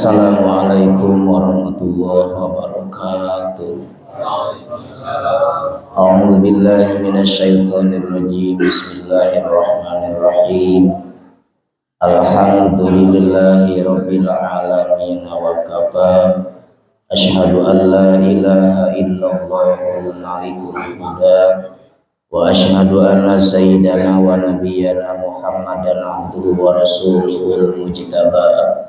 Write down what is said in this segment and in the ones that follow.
Assalamualaikum warahmatullahi wabarakatuh. A'udzu billahi minasyaitonir rajim. Bismillahirrahmanirrahim. Alhamdulillahi rabbil alamin wa kafa. Asyhadu an la ilaha illallahul malikul huda wa asyhadu anna sayyidana wa nabiyyana Muhammadan abduhu wa rasuluhul mujtaba.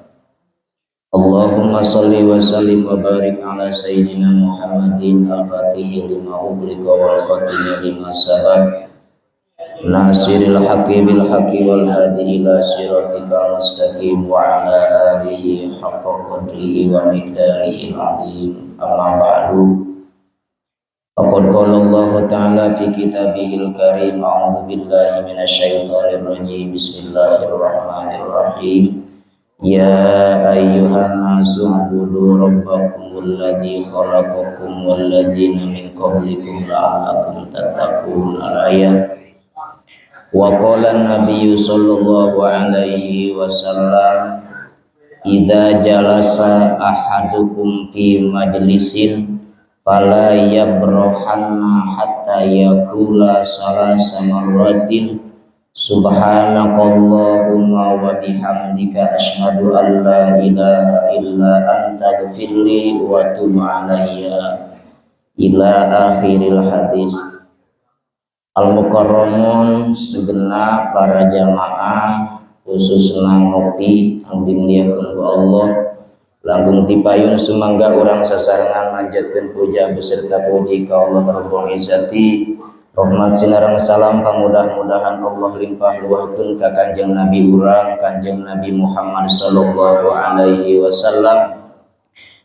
Allahumma salli wa sallim wa barik ala sayyidina Muhammadin al-fatihi lima ughliqa wal khatimi lima sabaq, nasiril haqqi bil haqqi wal hadi ila siratikal mustaqim wa ala alihi haqqa qadrihi wa miqdarihi azim. Amma ba'du. Faqad qala Allah Ta'ala fi kitabihil karim, a'udzu billahi minasyaitonir rajim, bismillahirrahmanirrahim. Ya ayyuhan nasu ubudu rabbakumul ladzi khalaqakum wal ladzina min qablikum la'allakum tattaqun. Al-ayat. Wa qala an-nabiyyu sallallahu alaihi wasallam, idza jalasa ahadukum fi majlisin fala yabrahanna hatta yaqula salasa marratin, subhanakallahumma wa bihamdika asyhadu an la ilaha illa anta ighfirli wa tub alayya, ila akhiril hadis. Al-mukarramun, segenap para jamaah khususna ngopi anu dimuliakeun ku Allah, langkung tipayun sumangga urang sasarengan manjatkeun puja beserta puji ka Allah Rabbul Izzati. Rahmat sinareng salam pamudah-mudahan Allah limpah luahkeun ka Kanjeng Nabi urang, Kanjeng Nabi Muhammad sallallahu alaihi wasallam,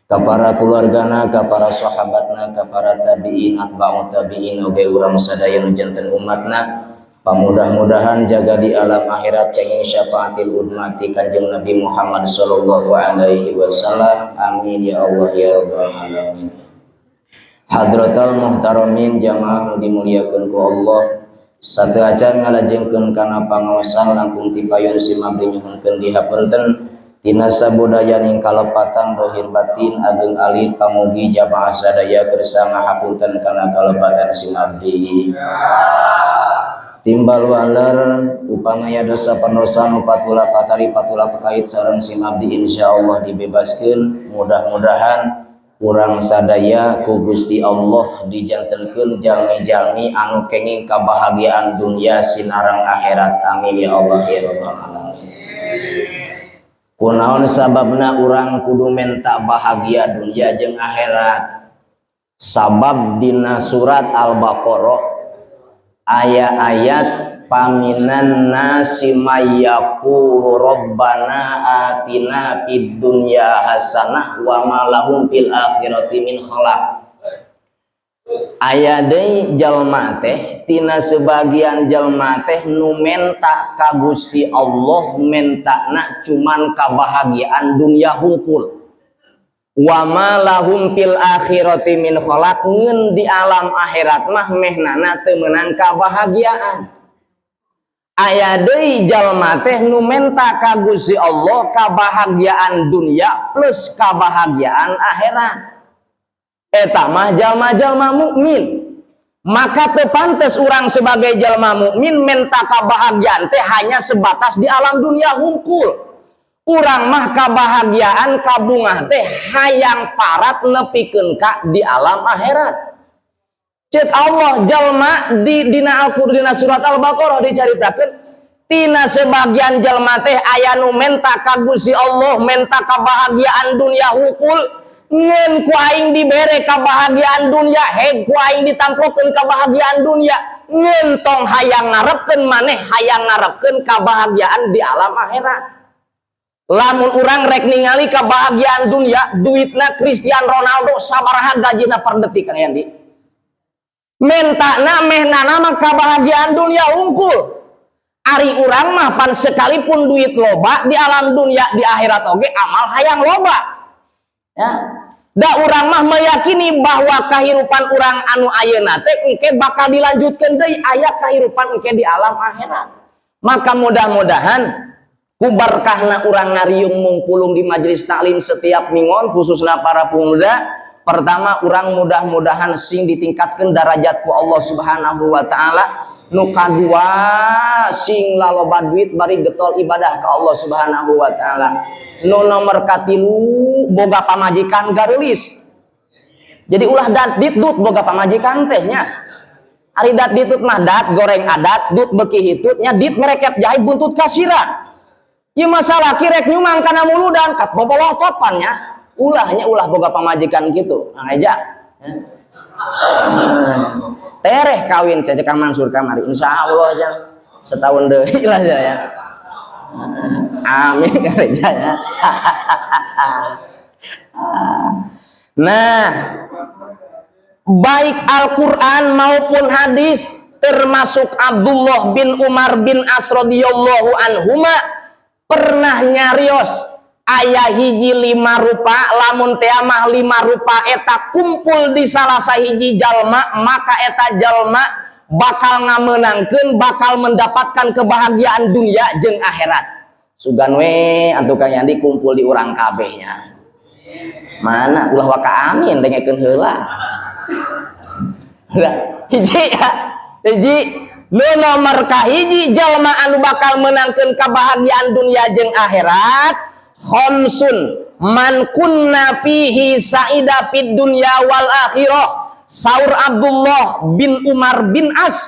ka para keluargana, ka para sahabatna, ka para tabi'in, atba'u tabi'in, oge urang sadaya nu janten umatna. Pamudah-mudahan jaga di alam akhirat kenging syafaatil udma ti Kanjeng Nabi Muhammad sallallahu alaihi wasallam. Amin ya Allah ya rabbal alamin. Hadratal muhtaramin, jamaah nu dimuliakeun ku Allah, sateuacan ngalajengkeun kana pangaosan, langkung tipayun simabdi nyuhunkeun dihapunten tina sabudayaning kalepatan dohir batin, ageng alit. Pamugi jamaah sadaya kersa ngahapunten kana kalepatan simabdi. Timbal waler, upamaya dosa pendosa nu patula patari patula pekait sareng simabdi, insyaallah dibebaskeun. Mudah-mudahan urang sadaya ku Gusti Allah dijantenkeun jalmi-jalmi anu kenging kabahagiaan dunia sinareng akhirat. Amin ya Allah ya rabbal alamin. Kunaon sababna urang kudu menta bahagia dunia jeung akhirat? Sabab dina surat Al-Baqarah aya ayat, faminan nasi mayyaqulu rabbana atina fid dunya hasanah wa ma lahum fil akhirati min khalaq. Aya deui jalma teh, tina sebagian jalma teh nu menta ka Gusti Allah, mentana cuman kabahagiaan dunia hungkul, wa ma lahum fil akhirati min khalaq, ngeun di alam akhirat mah mehnana teu meunang kabahagiaan. Aya deui jalma teh nu menta ka Gusti Allah kabahagiaan dunia plus kabahagiaan akhirat, eta mah jalma-jalma mukmin. Maka teu pantes urang sebagai jalma mukmin menta kabahagiaan teh hanya sebatas di alam dunia hungkul. Urang mah kabahagiaan kabungah teh hayang parat nepikeun ka di alam akhirat. Cek Allah, jalma di dina Al-Qur'an, dina surat Al-Baqarah dicaritakeun, tina sebagian jalma teh aya nu menta ka Gusti Allah menta kabahagiaan dunia hungkul, ngeun ku aing dibere kabahagiaan dunia, heg ku aing ditamplokeun kabahagiaan dunia, ngeun tong hayang ngarepkeun maneh hayang ngarepkeun kabahagiaan di alam akhirat. Lamun urang rek ningali kebahagiaan dunia, duitna Cristiano Ronaldo sabaraha gajina per detik, Kang Yandi? Mentana mehnana mah kebahagiaan dunia unggul. Ari urang mah pan sekalipun duit loba di alam dunia, di akhirat oge amal hayang loba ya. Da urang mah meyakini bahwa kehidupan urang anu ayeuna teh engke bakal dilanjutkeun deui, aya kehidupan engke di alam akhirat. Maka mudah-mudahan Ku barkahna urang ngariung mungpulung di majelis taklim setiap minggon, khususnya para pemuda. Pertama, urang mudah-mudahan sing ditingkatkan darajat ku Allah Subhanahu wa Ta'ala. Nu kadua, sing laloba duit bari getol ibadah ke Allah Subhanahu wa Ta'ala. Nu nomor katilu, boga pamajikan garulis. Jadi ulah dat ditut boga pamajikan teh nya. Ari dat ditut mah dat goreng adat, dut beki hitut nya, dit mereket jahe buntut kasiran. Ieu masalah kirek nyumang kana muludan kat bobolotopan nya. Ulahnya, ulah boga pamajikan gitu. Nah, aja. Tereh kawin cece Kang Mansur kamari. Insya Allah aja setahun deui lah ya. Amin kerja ya. Nah, baik Al-Quran maupun hadis, termasuk Abdullah bin Umar bin As radhiyallahu anhuma pernah nyarios aya hiji lima rupa, lamun teamah lima rupa eta kumpul di salah sahiji jalma, maka eta jalma bakal ngamenangkeun, bakal mendapatkan kebahagiaan dunia jeung akhirat. Sugan we atuh Kang Yandi kumpul di urang kabehnya. Mana ulah waka amin, dengekeun heula. Udah, hiji ya. Hiji nu nomor kahiji, jalma anu bakal menangkeun kebahagiaan dunia jeung akhirat, khamsun man kunna fihi sa'ida fid dunya wal akhirah. Saur Abdullah bin Umar bin As,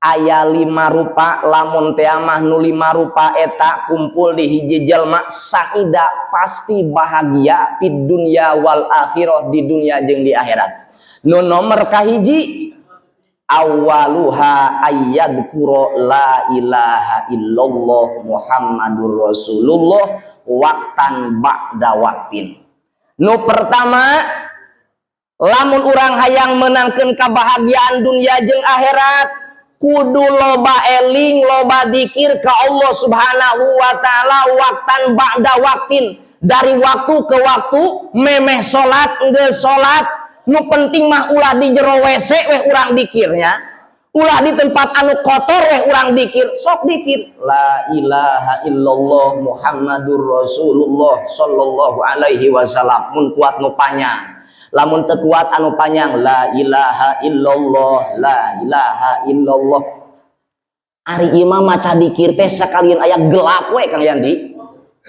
aya lima rupa, lamun teamah nu lima rupa eta kumpul di hiji jalma, sa'ida, pasti bahagia, fid dunya wal akhirah, di dunia jeung di akhirat. Nu nomor kahiji, awaluha ayyadkura la ilaha illallah Muhammadur Rasulullah waktan ba'da waktin. Nu pertama, lamun urang hayang menangkeun kebahagiaan dunia jeung akhirat, kudu loba eling, loba dikir ka Allah Subhanahu wa Ta'ala, waktan ba'da waktin, dari waktu ke waktu, memeh salat, geus salat. Nu penting mah ulah di jero WC weh urang dikirnya, ulah di tempat anu kotor weh urang dikir. Sok dikir la ilaha illallah Muhammadur Rasulullah sallallahu alaihi wasallam, mun kuat nu panjang. Lamun teu kuat anu panjang, la ilaha illallah, la ilaha illallah. Ari imam maca dikir teh sakalian aya gelap we, Kang Yandi.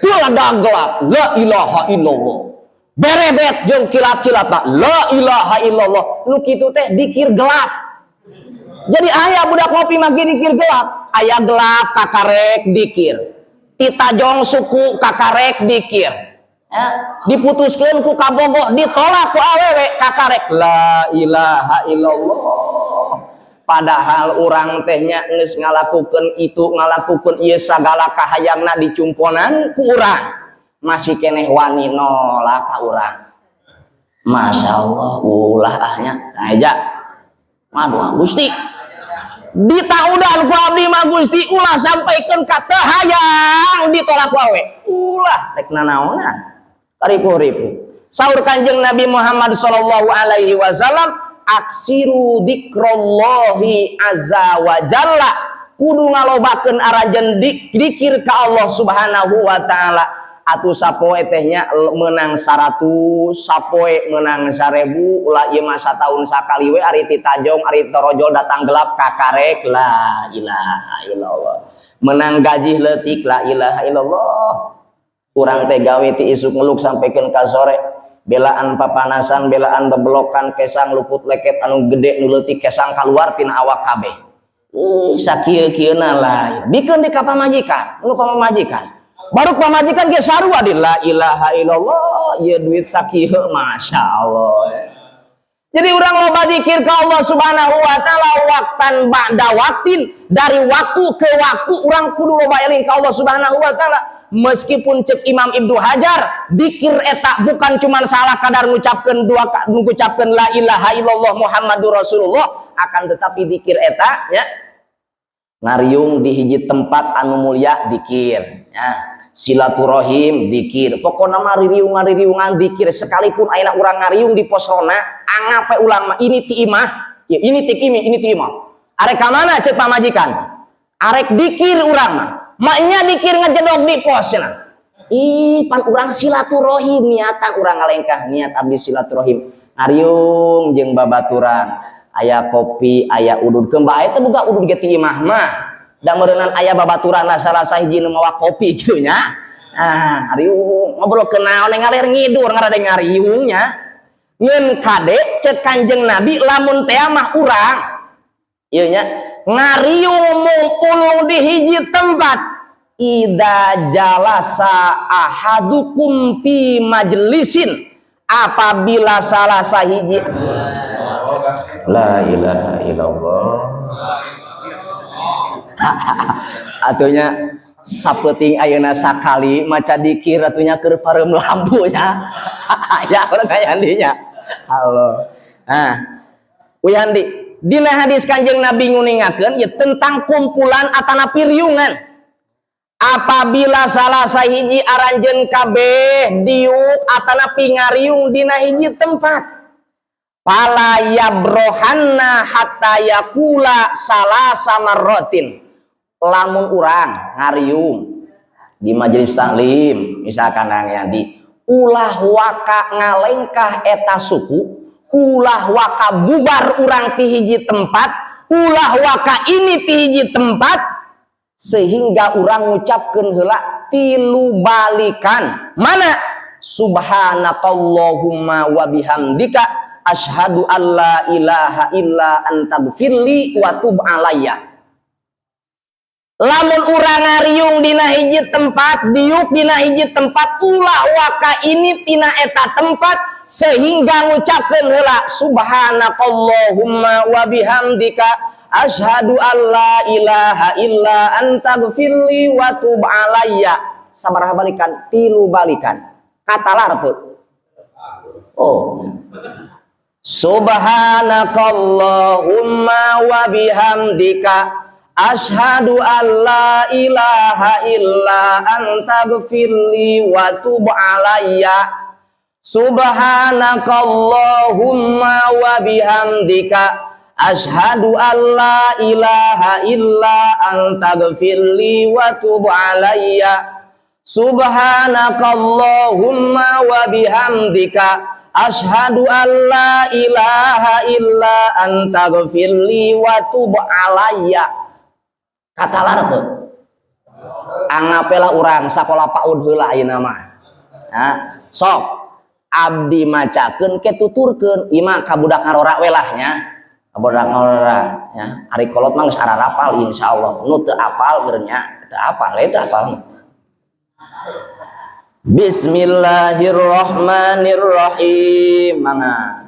Tuh ada gelap, la ilaha illallah. Berebet jeung kilat-kilat, la ilaha illallah. Nu kitu teh dikir gelap. Jadi aya budak ngopi mah dikir gelap, aya gelap kakarek dikir, titajong suku kakarek dikir ya, diputuskeun ku kabogoh, ditolak ku awewe, kakarek la ilaha illallah. Padahal urang tehnya geus ngalakukeun itu, ngalakukeun ieu, sagala kahayangna dicumponan ku urang, masih keneh wani nolak ka urang. Masya Allah, ulah ahnya. Nah aja, waduh Gusti, ditaudan ku abdi mah Gusti, ulah sampaikeun ka teu hayang ditolak wae, ulah rek nanaonan ripuh-ripuh. Saur Kanjeng Nabi Muhammad sallallahu alaihi wasallam, aksiru dzikrollahi azza wa jalla, kudu ngalobakeun arajen dikir ka Allah Subhanahu wa Ta'ala. Atuh sapoe tehnya menang 100, sapoe menang 1000. Ulah ieu mah satahun sakali we. Ari titajong, ari torojol datang gelap, kakarek la ilaha illallah. Menang gaji leutik, la ilaha illallah. Urang teh gawe ti isuk ngeluk sampaikan ka sore, belaan papanasan, belaan bebelokan, kesang luput leket, anu gede nu leutik kesang keluar tina awak kabeh. Sakieu-kieuna lah bikeun di ka pamajikan, nu pamajikan baru pamajikan ge sarua di la ilaha illallah, ieu duit sakieu, masya Allah. Jadi urang loba dikir ke Allah Subhanahu wa Ta'ala, waktan ba'da waktin, dari waktu ke waktu urang kudu loba eling ke Allah Subhanahu wa Ta'ala. Meskipun cek Imam Ibnu Hajar, dikir eta bukan cuma salah kadar ngucapkeun dua, ngucapkeun la ilaha illallah Muhammadur Rasulullah, akan tetapi dikir eta ya ngariung di hiji tempat anu mulia dikir ya, silaturahim dikir, pokoknya mah ririungan-ririungan dikir. Sekalipun ayeuna urang ngariung di pos ronda, anggap ulang mah ini ti imah ya, ini ti imi, ini ti imah, arek ka mana cek pamajikan, arek dikir urang mah. Maknya dikir ngejedog di pos cenah. Ih, pan urang silaturahim, niatan urang ngalengkah, niat abdi silaturahim. Ngariung jeung babaturan. Aya kopi, aya udud. Keun bae teh boga udud ge ti imah mah. Da meureunan aya babaturan salah sahiji nu mawa kopi kitu nya. Ah, ngariung ngobrol naon, ngaler ngidur ngarade ngariung nya. Ngeun kade cek Kanjeng Nabi, lamun teh mah urang ieu nya ngariung mungpulung di hiji tempat, idza jalasa ahadukum fi majlisin, apabila salah sahiji, la ilaha illallah, atunya sapeuting ayeuna sakali maca dikir atunya keur pareum lampunya ya urang nya. Halo, nah, Wihandi, dina hadis Kanjeng Nabi nguningakeun ya tentang kumpulan atanapi riungan. Apabila salah sahiji aranjeun kabeh diuk atanapi ngariung dina hiji tempat, fala yabrohanna hatta yaqula salasa marratin. Lamun urang ngariung di majelis taklim misalkan di ulah waka ngalengkah eta suku, ulah waka bubar urang ti hiji tempat, ulah waka ini ti hiji tempat, sehingga urang ngucapkeun heula tilu balikan. Mana? Subhanakallahumma wa bihamdika asyhadu alla ilaha illa anta gfirli wa tub alayya. Lamun urang ngariung dina hiji tempat, diuk dina hiji tempat, ulah waka ini tina eta tempat sehingga ngucapkeun heula subhanakallahumma wa bihamdika asyhadu alla ilaha illa anta gfirli wa tub alayya. Sabaraha balikan? Tilu balikan. Katalar tuh. Oh, subhanakallahumma wa bihamdika asyhadu alla ilaha illa anta gfirli wa tub alayya. Subhanakallahumma wa bihamdika asyhadu alla ilaha illa anta gfirli wa tub alayya. Subhanakallahumma wa bihamdika asyhadu alla ilaha illa anta gfirli wa tub alayya. Katalar tuh. Anggaplah urang sakola PAUD heula ayeuna mah. Nah, sok abdi macakeun ke tuturkeun ieu mah ka budak ngarora we lah nya. Ka budak ngarora nya. Ari kolot mah geus ararapal insyaallah. Nu teu apal meureun nya, teu apal teu apal. Bismillahirrahmanirrahim. Mangga.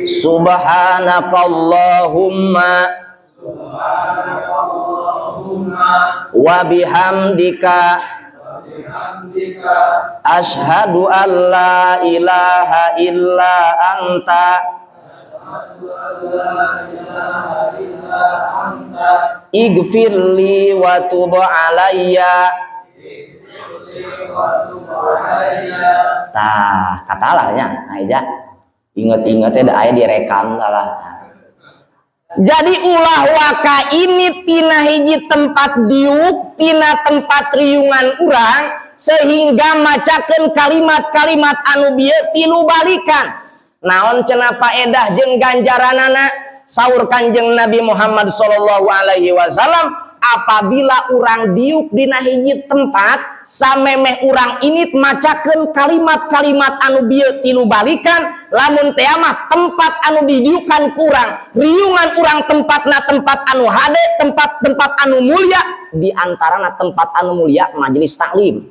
Subhanakallahumma wa bihamdika asyhadu alla ilaha illa anta ighfirli wa tub alayya. Tah, katalarnya, aja. Ingat-ingat ya, aya direkam lah. Jadi ulah waka ini tina hiji tempat diuk, tina tempat riungan urang, sehingga macakeun kalimat-kalimat anu bieu tilu balikan. Naon cenah paedah jeung ganjaranana? Saur Kanjeng Nabi Muhammad sallallahu alaihi wasallam, apabila urang diuk dina hiji tempat samemeh urang ini macakeun kalimat-kalimat anu bieu tilu balikan, lamun teh mah tempat anu didiukan kurang, riungan urang tempatna tempat anu hade, tempat-tempat anu mulia, di antarana tempat anu mulia majelis taklim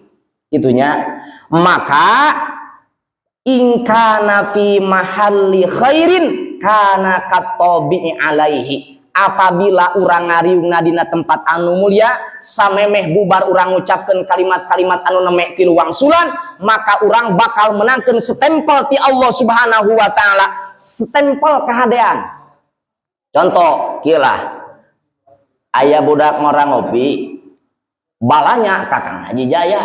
itunya, maka ingkana fi mahalli khairin kana katobi'i alaihi. Apabila urang ngariungna dina tempat anu mulia, samemeh bubar urang ngucapkeun kalimat-kalimat anu nemek tilu wangsulan, maka urang bakal menangkeun stempel ti Allah Subhanahu wa taala, stempel kehadean. Contoh kieu lah, aya budak ngora ngopi balanya Kakang Haji Jaya,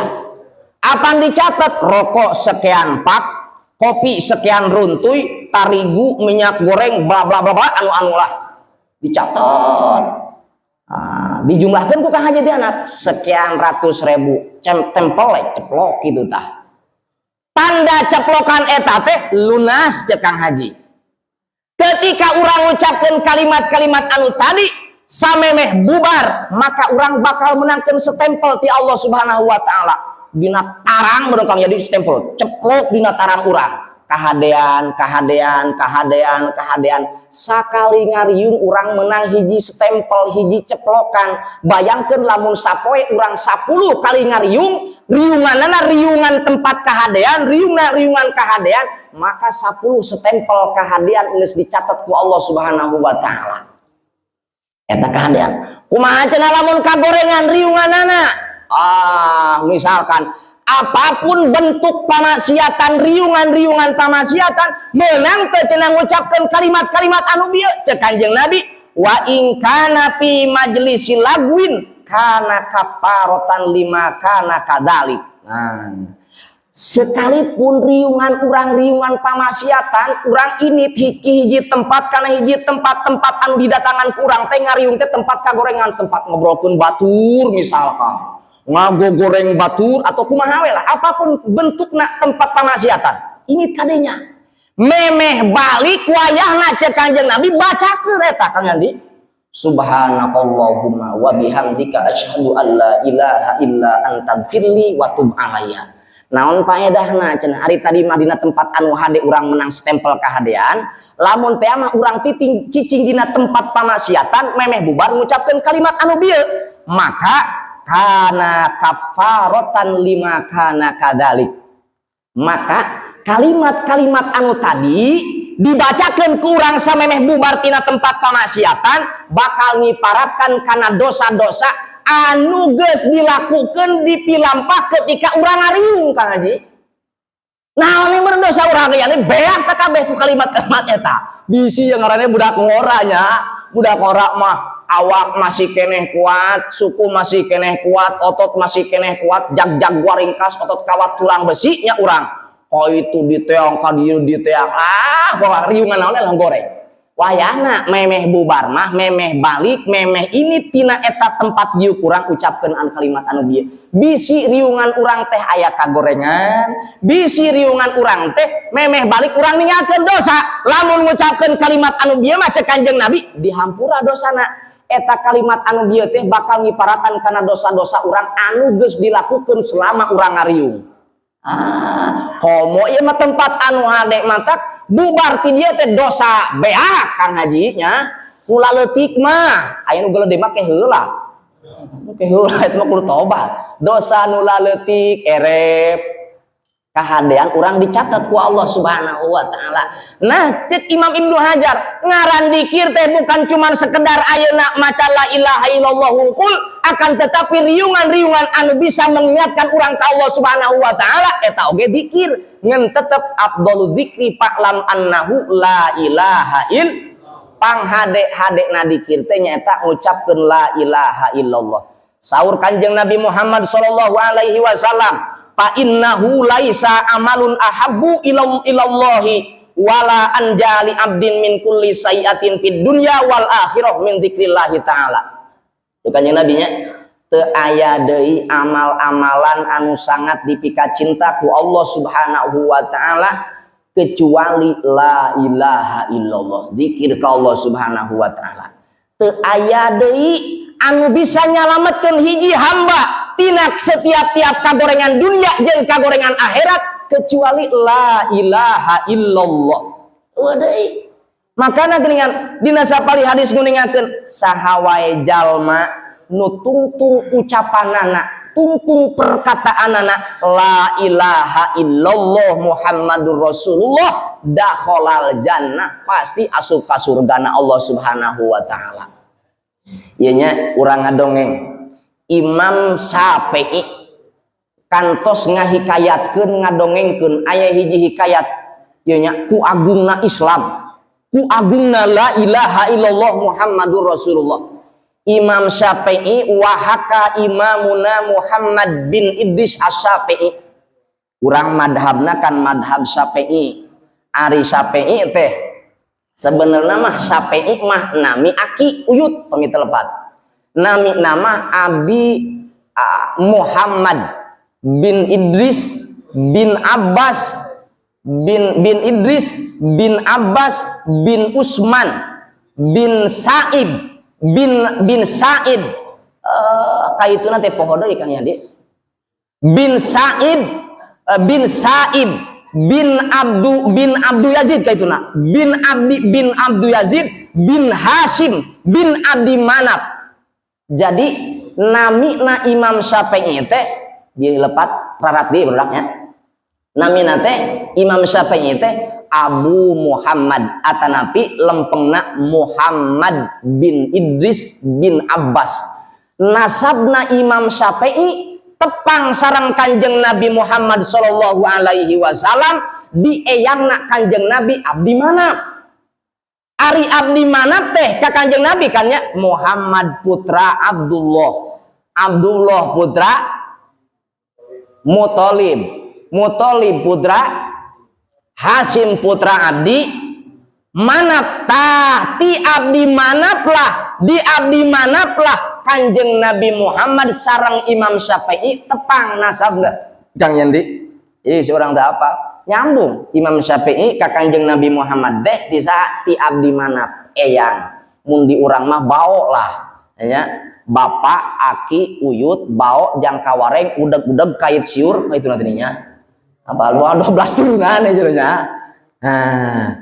apan dicatat rokok sekian pak, kopi sekian runtuy, tarigu, minyak goreng, bla bla bla bla, anu-anu lah dicatat. Ah, dijumlahkan ku Kang Haji di anak sekian ratus ribu tempel ceplok gitu tah. Tanda ceplokan eta teh lunas, cek Kang Haji. Ketika urang ucapkan kalimat-kalimat anu tadi samemeh bubar, maka urang bakal menangkan stempel ti Allah Subhanahu wa Taala dina tarang. Kang, jadi stempel ceplok dina tarang urang, kahadean, kahadean, kahadean, kahadean. Sakali ngariung urang menang hiji stempel, hiji ceplokan. Bayangkan lamun sapoe urang 10 kali ngariung, riunganana riungan tempat kahadean, riungna riungan kahadean, maka 10 stempel kahadean geus dicatat ku Allah Subhanahu wa Taala. Eta kahadean. Kumaha cenah lamun kagorengan riunganana? Ah, misalkan apapun bentuk pamaksiatan, riungan-riungan pamaksiatan, menang teu cenah ngucapkeun kalimat-kalimat anu bieu? Cek Kanjeng Nabi, wa in kana fi majlisi lagwin kana kafarotan lima kana kadalik. Nah, sekalipun riungan urang riungan pamaksiatan, urang ini hiji hiji tempat karena hiji tempat, tempat anu didatangan ku urang teh ngariung teh tempat kagorengan, tempat ngobrolkeun batur, misalkan ngagogoreng batur atau kumaha we lah, apapun bentukna tempat pamaksiatan ini, kadenya memeh balik wayahna, cek Kanjeng Nabi, bacakeun eta, Kang Andi, subhanakallahumma wa bihamdika asyhadu an la ilaha illa anta firli wa tub alayya. Naon paedahna cenah? Ari tadi mah dina tempat anu hade urang menang stempel kahadean. Lamun teh mah urang titing cicing dina tempat pamaksiatan, memeh bubar ngucapkeun kalimat anu bieu, maka kana kafarotan lima kana kadalik. Maka kalimat-kalimat anu tadi dibacakan ku urang samemeh bubar tina tempat pamaksiatan bakal ngiparatkan karena dosa-dosa anu geus dilakukan, dipilampah ketika urang ngariung. Kang Haji, naon yang dosa urang ya ini beak tak kabeh ku kalimat-kalimat eta. Bisi yang ngaranna budak ngora nya, budak ngora mah awak masih keneh kuat, suku masih keneh kuat, otot masih keneh kuat, jag-jag waringkas, otot kawat tulang besi nya urang. Oh, itu diteang ka dieu diteang, ah, bawa riungan naon lah goreng. Wayahna memeh bubar mah, memeh balik, memeh ini tina eta tempat dieu, kurang ucapkeun an kalimat anu bieu. Bisi riungan urang teh aya kagorengan, bisi riungan urang teh memeh balik urang ninggalkeun dosa. Lamun ngucapkeun kalimat anu bieu mah, cek Kanjeng Nabi, dihampura dosana. Eta kalimat anu bieu teh bakal ngiparatan kana dosa-dosa urang anu geus dilakukeun selama urang ngariung. Ah, komo ieu mah tempat anu hade, matak bubar ti dieu teh dosa beak, Kang Haji nya. Mula leutik mah aya nu gede mah ke heula, ke heula itu mah kudu tobat. Dosa nu leutik erep kahadean urang dicatat ku Allah Subhanahu wa Taala. Nah, cek Imam Ibnu Hajar, ngaran dikir teh bukan cuman sekedar ayeuna maca la ilaha illallah hungkul, akan tetapi riungan-riungan anu bisa mengingatkan urang ka Allah Subhanahu wa Taala eta oge dikir. Ngan tetep afdalu dzikri fa'lam annahu la ilaha il panghade-hade na dikir teh nyaeta ngucapkeun la ilaha illallah. Saur Kanjeng Nabi Muhammad sallallahu alaihi wasallam, fa innahu laisa amalun ahabbu ilallahi wala anjali abdin min kulli sayiatin fid dunya wal akhirah min dzikrillahi ta'ala. Itu Kanjeng Nabi nya, teu aya deui amal-amalan anu sangat dipika cinta ku Allah Subhanahu wa Taala kecuali la ilaha illallah, zikir ka Allah Subhanahu wa Taala. Teu aya deui anu bisa nyalametkeun hiji hamba tina setiap-tiap kagorengan dunia jeung kagorengan akhirat kecuali la ilaha illallah. Euweuh. Makana geuningan dina sapali hadis nguningakeun, saha wae jalma nu tungtung ucapanana, tungtung perkataanana la ilaha illallah Muhammadur Rasulullah, dakhalal jannah, pasti asup ka surgana Allah Subhanahu wa Taala. Ieu nya urang ngadongeng, Imam Syafi'i kantos ngahikayatkeun, ngadongengkeun, aya hiji hikayat ieu nya, ku agungna Islam, ku agungna la ilaha illallah Muhammadur Rasulullah. Imam Syafi'i, wahaka imamuna Muhammad bin Idris Asy-Syafi'i. Urang madhabna kan madhab Syafi'i. Ari Syafi'i teh sebenarnya mah, Syafi'i mah nami aki uyut pami teu lepat. Nami nama Abi Muhammad bin Idris bin Abbas bin bin Idris bin Abbas bin Usman bin Saib bin bin Said, kaitu nanti poho deui, Kang Yadi, bin Said, bin Saib bin Abdu bin Abdu Yazid, kaituna bin Abdi bin Abdu Yazid bin Hashim bin Abdi Manaf. Jadi nami na Imam Syafi'i teh dilepat rarat di produknya. Nami teh Imam Syafi'i teh Abu Muhammad atanapi lempengna Muhammad bin Idris bin Abbas. Nasabna Imam Syafi'i tepang sareng Kanjeng Nabi Muhammad Shallallahu Alaihi Wasallam, di eyangna Kanjeng Nabi Abdi Manaf. Ari Abdi Manaf teh ka Kanjeng Nabi kan ya Muhammad putra Abdullah, Abdullah putra Muthalib, Muthalib putra Hasim putra Abdi Manaf. Tah, ti Abdi Manaf lah, di Abdi Manaf lah Kanjeng Nabi Muhammad sareng Imam Syafi'i tepang nasabna, Kang Yandi. Jadi seorang tak apa nyambung Imam Syafi'i ka Kanjeng Nabi Muhammad deh ti saha? Ti Abdi Manaf, eyang. Mun di urang mah bao lah ya, bapak, aki, uyut, bao, jangka wareng, udeg-udeg, kait siur itu nantinya apa lu 12 turunan ya jadinya. Nah,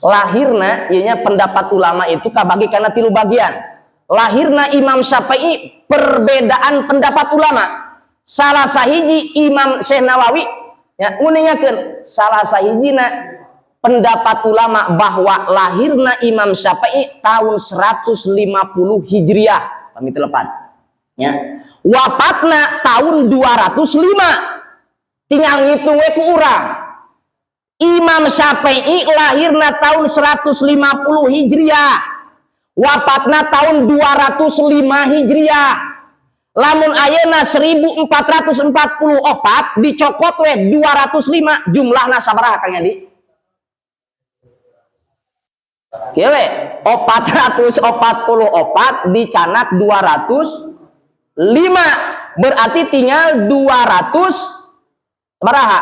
lahirna ieu pendapat ulama itu kabagi karena tilu bagian. Lahirna Imam Syafi'i perbedaan pendapat ulama. Salah sahiji Imam Syekh Nawawi ya nguningakeun salah sahijina pendapat ulama bahwa lahirna Imam Syafi'i tahun 150 Hijriah, pamit lepat ya, wafatna tahun 205. Tinggal ngitung we ku urang. Imam Syafi'i lahirna tahun 150 Hijriah, wafatna tahun 205 Hijriah. Lamun ayeuna 1444 dicokot we 205, jumlahna sabaraha, Kang Yadi? Kieu we, 444 dicandak 205 berarti tinggal 200 sabaraha?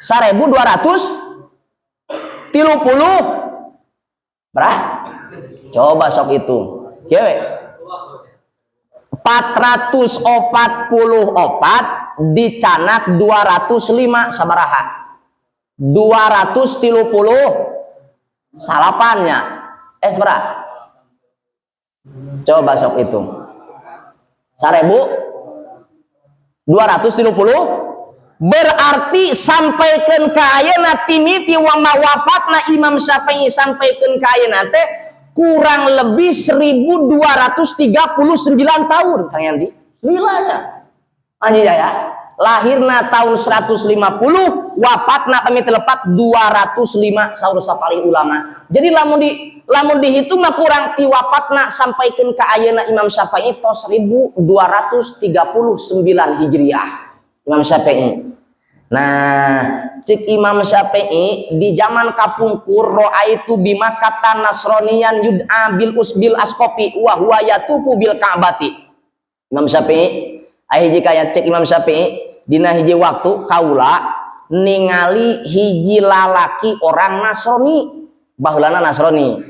1230 berapa? Coba sok hitung. Kieu we. 444 dicandak 205 sabaraha? 230 salapannya. Eh, sabaraha? Coba sok hitung. 1230 berarti sampaikan ka ayeuna timiti wa wafatna Imam Syafi'i sampaikan ka ayeuna teh kurang lebih 1239 tahun, Kang Yandi. Lilanya. Anjing ya. Lahirna tahun 150, wafatna kami telepat 205 saur sapalih ulama. Jadi lamun dihitung mah kurang ti wafatna sampaikeun ka ayeuna Imam Syafi'i tos 1239 Hijriah. Imam Syafi'i. Nah, cek Imam Syafi'i di zaman kapungkur ra'aitu bimakkata nasroniyan yud'a bil usbil askopi wa huwa yatufu bil ka'bati. Imam Syafi'i aya hiji kaya cek Imam Syafi'i dina hiji waktu kaula ningali hiji lalaki orang Nasrani, baheulana Nasrani,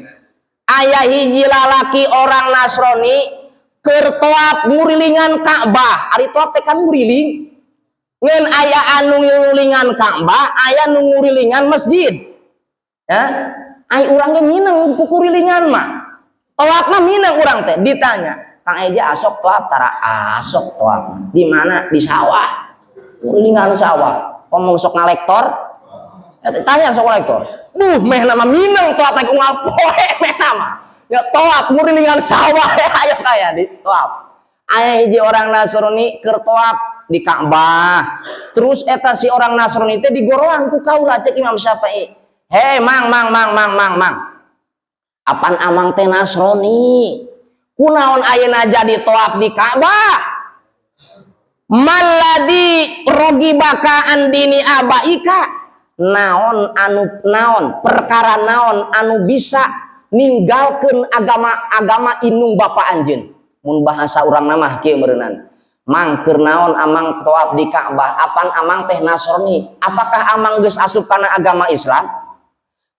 aya hiji lalaki orang Nasrani keur toap ngurilingan Ka'bah. Ari toap teh kan nguriling, ngan aya anu ngurilingan Ka'bah, aya nu ngurilingan masjid ya. Ai urang ge mineng kukurilingan mah, toap mah mineng urang teh. Ditanya, "Kang Eja asok toap tara?" "Asok toap." "Di mana?" "Di sawah, ngurilingan sawah." "Ngomong sok ngalektor ya?" Tanya, "Sok ngalektor?" "Duh, meh nama mineng toap naik unggal poe meh nama ya toap ngurilingan sawah." Ayo kaya di toap, aya hiji orang Nasrani keur toap di Ka'bah. Terus eta si orang Nasrani teh digoroan ku kaula. Cek Imam Syafi'i, "Hei mang, mang, mang, mang, mang, mang, apan amang teh Nasrani? Kunaon ayeuna jadi toap di Ka'bah? Malladzi roghibaka an dini abaika? Naon anu, naon perkara naon anu bisa Ninggalkeun agama-agama indung bapa anjeun. Mun bahasa urang mah kieu meureunan. Mang, keur naon amang tawaf di Ka'bah? Apan amang teh Nasrani? Apakah amang geus asup kana agama Islam?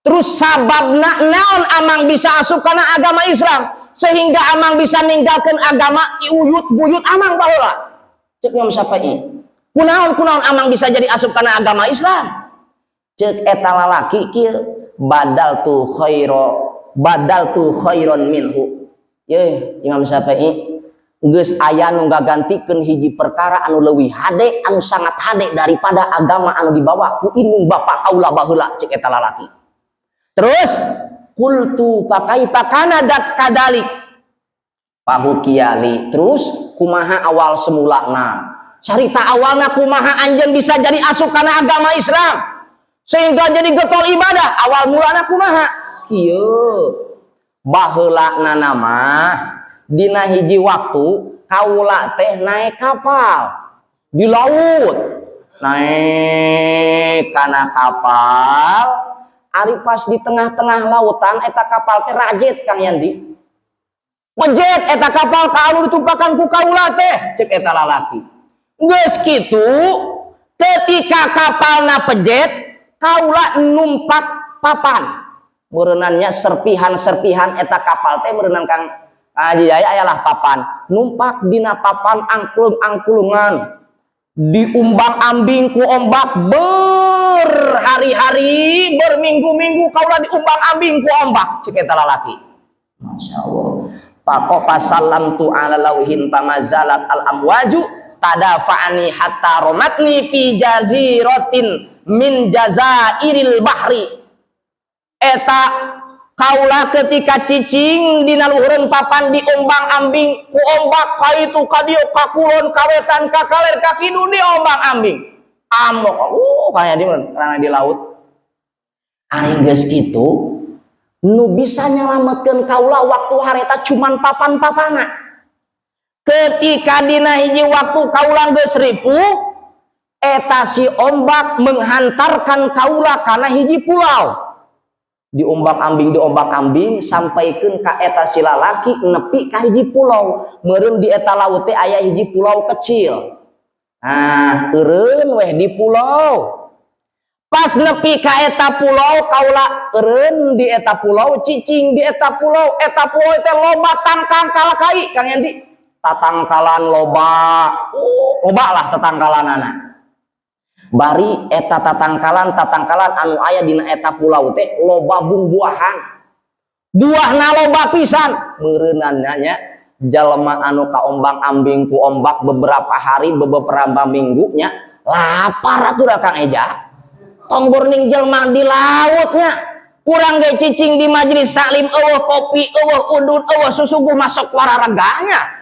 Terus sababna naon amang bisa asup kana agama Islam sehingga amang bisa ninggalkeun agama uyut buyut amang baheula? Cek Imam Syafi'i, kunaon, kunaon amang bisa jadi asup kana agama Islam? Cek eta lalaki kieu, badaltu khaira, badaltu khairon minhu. Ye Imam Syafi'i, geus aya nu ngagantikeun hiji perkara anu leuwih hade, anu sangat hade daripada agama anu dibawa ku indung bapa kaula baheula. Cek eta lalaki. Terus qultu fakaifa kana dat kadalik pahukiali. Terus kumaha awal semulana, carita awalna kumaha anjeun bisa jadi asup kana agama Islam sehingga jadi getol ibadah? Awal mulana kumaha? Kieu, baheula mah dina hiji waktu kaula teh naik kapal di laut. Naik kana kapal, ari pas di tengah-tengah lautan eta kapal teh rajet, Kang Yandi. Pejet eta kapal ka anu ditumpakan ku kaula teh. Cek eta lalaki, geus kitu ketika kapalna pejet, kaula numpak papan. Mereunannya serpihan-serpihan eta kapal teh meureunan, Kang Haji Jaya, ayalah papan. Numpak dina papan, angklung-angklungan, diumbang ambing ku ombak berhari-hari, berminggu-minggu kaula diumbang ambing ku ombak. Cek eta lalaki, Masya Allah, Pako pasalam tu ala lauhin pamazalat al amwaju tadafa'ani hatta romatni fi jaziratin min jazairil bahri. Eta kaula ketika cicing dina luhureun papan, diombang ambing ku ombak, ka itu ka dieu, ka kulon, ka wetan, ka kaler, ka kidul, diombang ambing amok kayak di karena di laut. Ari geus kitu, nu bisa nyelametkeun kaula waktu hareta cuman papan-papana. Ketika dina hiji waktu kaula geus ripuh, eta si ombak menghantarkan kaula kana hiji pulau. Diombang ambing, diombang ambing, sampaikeun ka eta si lalaki nepi ka hiji pulau. Meureun di eta laut teh aya hiji pulau kecil. Nah, eureun weh di pulau. Pas nepi ka eta pulau, kaula eureun di eta pulau, cicing di eta pulau. Eta pulau teh loba tangkang kalakai, Kang Yandi. Tatangkalan loba, loba lah tatangkalanana. Bari eta tatangkalan tatangkalan anu aya dina eta pulau teh loba buah-buahan, buahna loba pisan. Meureunanna nya jalma anu kaombang ambing ku ombak beberapa hari, beberapa minggu nya, lapar atuh da, Kang Eja. Tong burning jelma di lautnya, kurang ge cicing di majelis taklim, euweuh kopi, euweuh udud, euweuh susuguh, masuk warareganya.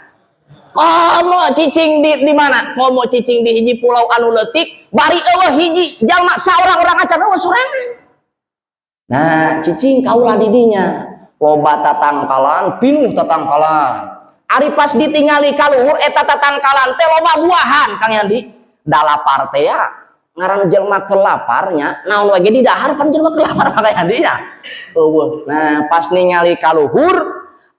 Komo cicing di mana? Komo cicing di hiji pulau anu leutik, bari euweuh hiji jalma saurang orang acan, euweuh sorangan. Nah, cicing kaula di dinya. Loba tatangkalan, pinuh tatangkalan. Ari pas ditingali ka luhur eta tatangkalan teh loba buahan, Kang Yandi. Da lapar teh ya, ngaran jelma kelaparnya, naon wae ge didahar pan jelma kelapar, Kang Yandi ya. Euweuh. Nah, pas ningali ka luhur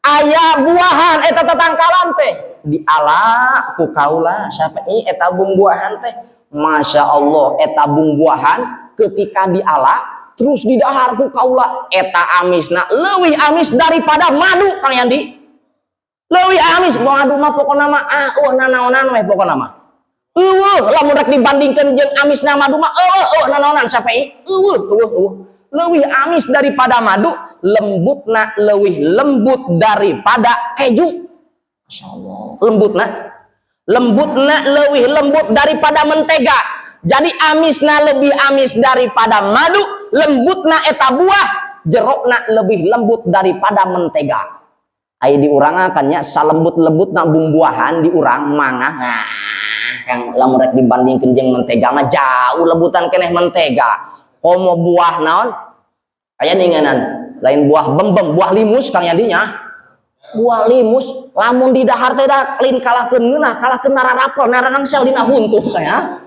aya buahan eta tatangkalan teh diala ku kaula Syafi'i eta buah-buahan teh. Masya Allah, eta buah-buahan ketika diala terus didahar ku kaula, eta amisna leuwih amis daripada madu, Kang Yandi. Leuwih amis. Madu mah pokona mah ah euweuh nanaonan we, pokona mah euweuh. Lamun rek dibandingkeun jeung amisna madu mah euweuh, euweuh nanaonan, Syafi'i, euweuh, euweuh, euweuh. Leuwih amis daripada madu, lembutna leuwih lembut daripada keju. Masya Allah, lembutna, lembutna leuwih lembut daripada mentega. Jadi amisna lebih amis daripada madu, lembutna eta buah jerokna lebih lembut daripada mentega. Ai di urang kan nya salembut-lembutna bumbuahan di urang mangga. Nah, yang lamun rek dibandingkeun jeung mentega mah jauh lembutan keneh mentega. Komo buah naon aya ninganan lain, buah bembem, buah limus, Kang Yandinya. Buah limus lamun di dahar teh da lain kalahkeun ngeunah, kalahkeun nararapel, nararangsel dina huntuh ya.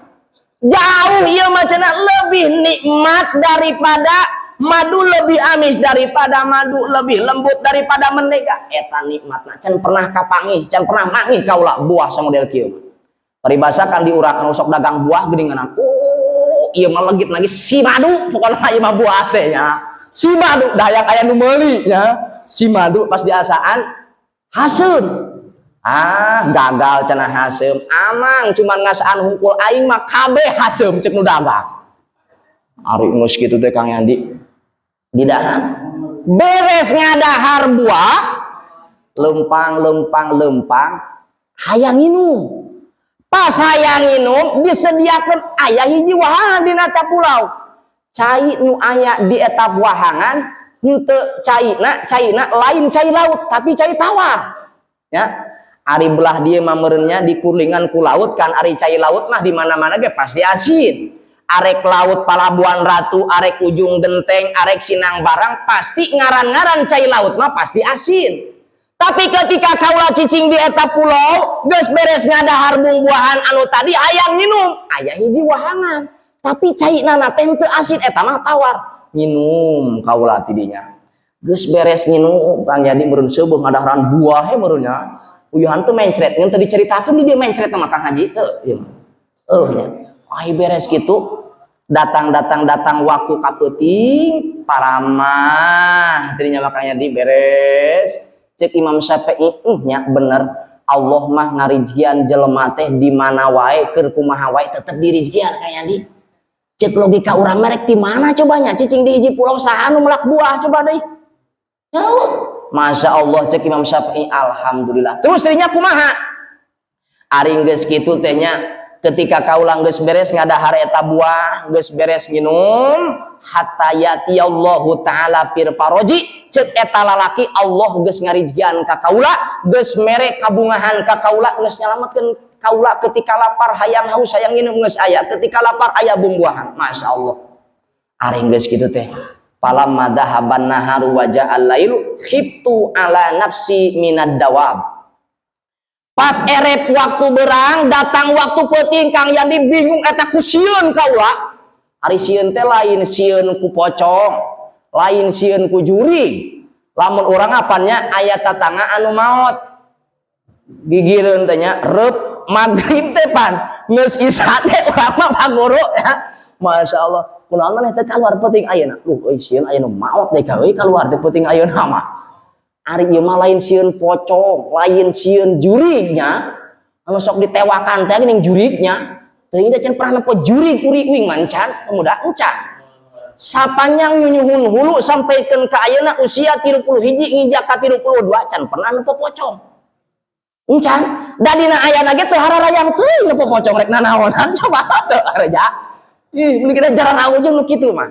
Jauh ieu mah cenah lebih nikmat daripada Madu, lebih amis daripada madu, lebih lembut daripada mentega. Eta nikmatna can pernah kapanggih, can pernah manggih kaula buah samodel kieu. Paribasa kan di urang anu sok dagang buah geuningan, oh, ieu mah legit lagi si madu. Pokoknya ieu mah buah teh nya si madu, dayang aya nu meuli nya si madu. Pas diasaan haseum. Ah, gagal cenah, haseum. Amang cuman ngasaan hungkul, aing mah kabeh haseum, cek nu dagang. Ari geus kitu teh, Kang Yandi, didahar, beres ngadahar buah, lempang lempang lempang, hayang minum. Pas hayang minum, disediakan aya hiji wahangan di eta pulau. Cai nu aya di eta wahangan henteu caina, caina lain cai laut, tapi cai tawar ya. Ari belah dieu mah meureunnya dikulingan ku laut kan. Ari cai laut mah di mana-mana ge pasti asin. Arek laut Palabuhan Ratu, arek Ujung Genteng, arek Sinang Barang, pasti ngaran-ngaran cai laut mah pasti asin. Tapi ketika kaula cicing di eta pulau, geus beres ngadahar buah-buahan anu tadi, hayang minum, aya hiji wahangan. Tapi cai nana teh teu asin, eta mah tawar. Minum kaula tidinya. Geus beres minum, Kang Yadi, meureun seubeung ngadaharan buah he meureun nya. Uyuhan teu mencret, ngan teu diceritakeun di dieu mencret sama Kang Haji teu ieu mah. Oh nya. Ai beres kitu, datang datang datang waktu kapeuting, paramah tidinya. Makanya di beres, cek Imam Syafi'i, nya bener, Allah mah ngarizkian jelema teh di mana wae, keur kumaha wae tetep dirizkian. Kaya di cek logika urang merek di mana cobanya cicing di hiji pulau, saha nu melak buah coba deh ya Allah. Masya Allah, cek Imam Syafi'i, alhamdulillah. Terus dirinya kumaha? Ari geus kitu teh nya, ketika kaula geus beres ngadahar eta buah, geus beres minum, hatta yatiyallahu ta'ala fil faroji, cek eta lalaki, Allah geus ngarizkian ka kaula, geus mere kabungahan ka kaula, geus nyalametkeun kaula. Ketika lapar, hayang haus, hayang minum, geus aya. Ketika lapar aya bumbuahan. Masya Allah. Ari geus kitu teh, falamma dhahaban naharu wa ja'al lailu khiftu ala nafsi minad dawab. Pas erep waktu berang, datang waktu peuting, Kang Yandi, bingung eta ku sieun kaula. Ari sieun teh lain sieun ku pocong, lain sieun ku jurig. Lamun urang apannya aya tatangga anu maot, gigireun teh nya, reup maghrib teh pan geus isya teh urang mah, Pak Guru ya. Masya Allah, kunaon maneh teh keluar peuting ayeuna? Duh euy, sieun aya nu maot teh euy, keluar teh peuting ayeuna mah. Ari ieu mah lain sieun pocong, lain sieun jurignya. Anu sok ditewakan teh geuning jurignya. Teuing teh can pernah nempo jurig uri uing mancan, pemuda encan. Sapanjang nyunyuhun hulu sampaikeun ka ayeuna usia 31 ngijak ka 32, can pernah nempo pocong. Encan, da dina ayana ge teu hararayang teuing nempo pocong rek nanaonan coba teu areja. Ih, mun kita jarang ujung nu kitu mah.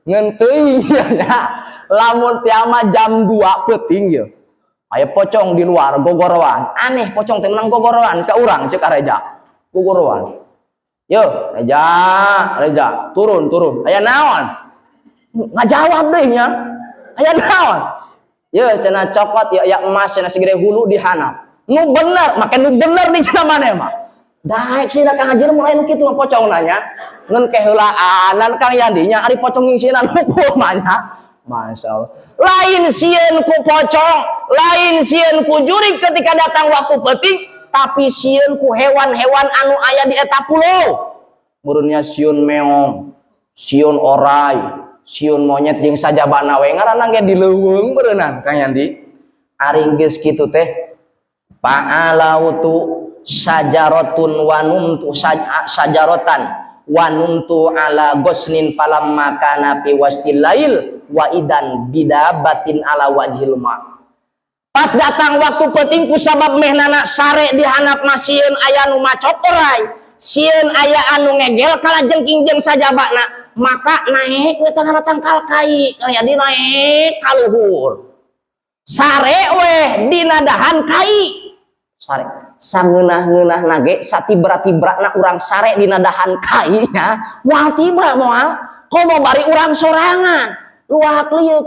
Ngan teuing ya. Lamun tiama jam 2 peuting ye. Aya pocong di luar gogoroan. Aneh, pocong teh menang gogoroan ka urang, cek areja. Gogoroan. Yo, Reja, Reja, turun, turun. Aya naon? Ngajawab deui nya. Aya naon? Yo, cenah cokot ya, ya emas cenah segede hulu di handap. Nu bener, make nu bener di cenah maneh mah. Daek sih Kang Haji mulai nu kitu mah pocong nanya. Ngan keheulaanan Kang Yandinya, ari pocong ngingsinan nu kumaha nya. Masya Allah. Lain sieun ku pocong, lain sieun ku jurig ketika datang waktu peuting, tapi sieun ku hewan-hewan anu aya di eta pulau. Meureunnya sieun meong, sieun orai, sieun monyet jeung sajabana we, ngaranna ge di leuweung meureunnan, Kang Yandi. Ari geus kitu teh, fa'alautu sajaratun wa numtu sajaratan wa numtu ala gosnin falamma kana fi wastil lail wa idan bidabatin ala wajhil ma. Pas datang waktu peuting, ku sabab mehnana sare di handap mah sieun aya nu macok orai, sieun aya anu ngegel kalajengking jeung sajabana, maka naik we tanggal tangkal kai kaya di naik kaluhur, sare weh dina dahan kai. Sare sangeunah-ngeunah nage, satibra-tibrana urang sare dina dahan kai nya moal tibra, moal komo bari urang sorangan luak lieuk.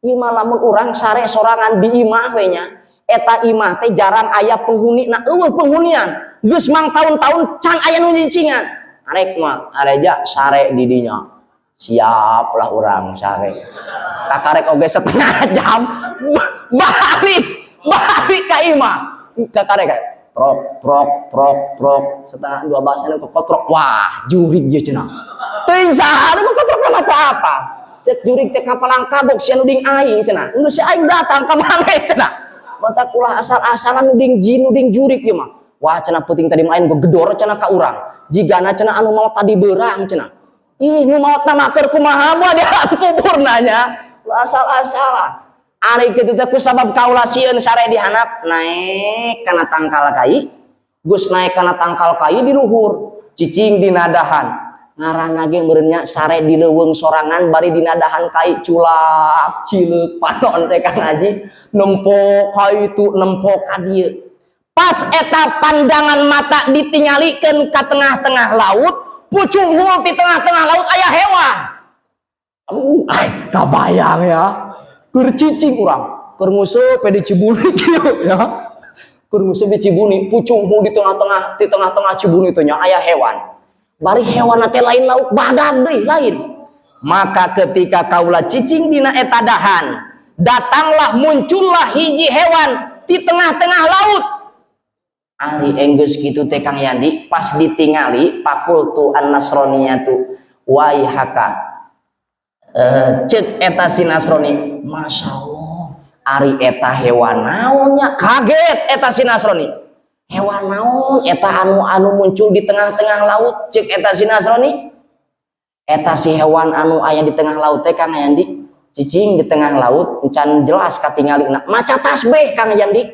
Ieu mah lamun urang sare sorangan di imah we nya, eta imah teh jarang aya penghuni na, eueuh penghunian geus mang tahun-tahun can aya nu nyicingan, arek mah areja sare di dinya. Siap lah urang sare. Kakarek oge setengah jam balik balik ka imah. Kakarek kayak trok trok trok trok, setengah dua belas anu kotrok. Wah, jurig ieu cenah. Teuing saha anu kotrok mah apa? Cek jurig teh kapalang kabok sia nuding aing cenah. Geus si aing datang ka maneh cenah. Mata ulah asal-asalan nuding jin, nuding jurig ieu mah. Wah, cenah, peuting tadi mah aing gedor cenah ka urang. Jigana cenah anu maot tadi beurang cenah. Ih, nu maot mah keur kumaha buah di kubur nanya. Ulah asal-asalan. Ari kitu teh kusabab kaula sieun sare di handap, naik kana tangkal kai. Geus naik kana tangkal kai di luhur, cicing dina dahan. Ngaranna ge meureun nya sare di leuweung sorangan bari dina dahan kai, culak cileuk panon teh, Kang Haji, nempo ka itu, nempo ka dieu. Pas eta pandangan mata ditinggalikeun ka tengah-tengah laut, pucunghul di tengah-tengah laut aya hewan. Aduh, ay, kabayang ya. Keur cicing urang, keur nguseup di Cibuni kieu ya. Keur nguseup di Cibuni, pucunghul di tengah-tengah Cibuni teh nya aya hewan. Bari hewan teh lain lauk badag deui, lain. Maka ketika kaula cicing dina eta dahan, datanglah, muncullah hiji hewan di tengah-tengah laut. Ari enggeus kitu teh, Kang Yandi, pas ditingali, faqultu an-nasroniyatu waihaka. Cek eta si Nasrani, Masya Allah, ari eta hewan naonnya? Kaget eta si Nasrani. Hewan naon eta anu anu muncul di tengah-tengah laut? Cek eta si Nasrani. Eta si hewan anu aya di tengah laut teh, Kang Yandi, cicing di tengah laut encan jelas katingali na maca tasbih, Kang Yandi,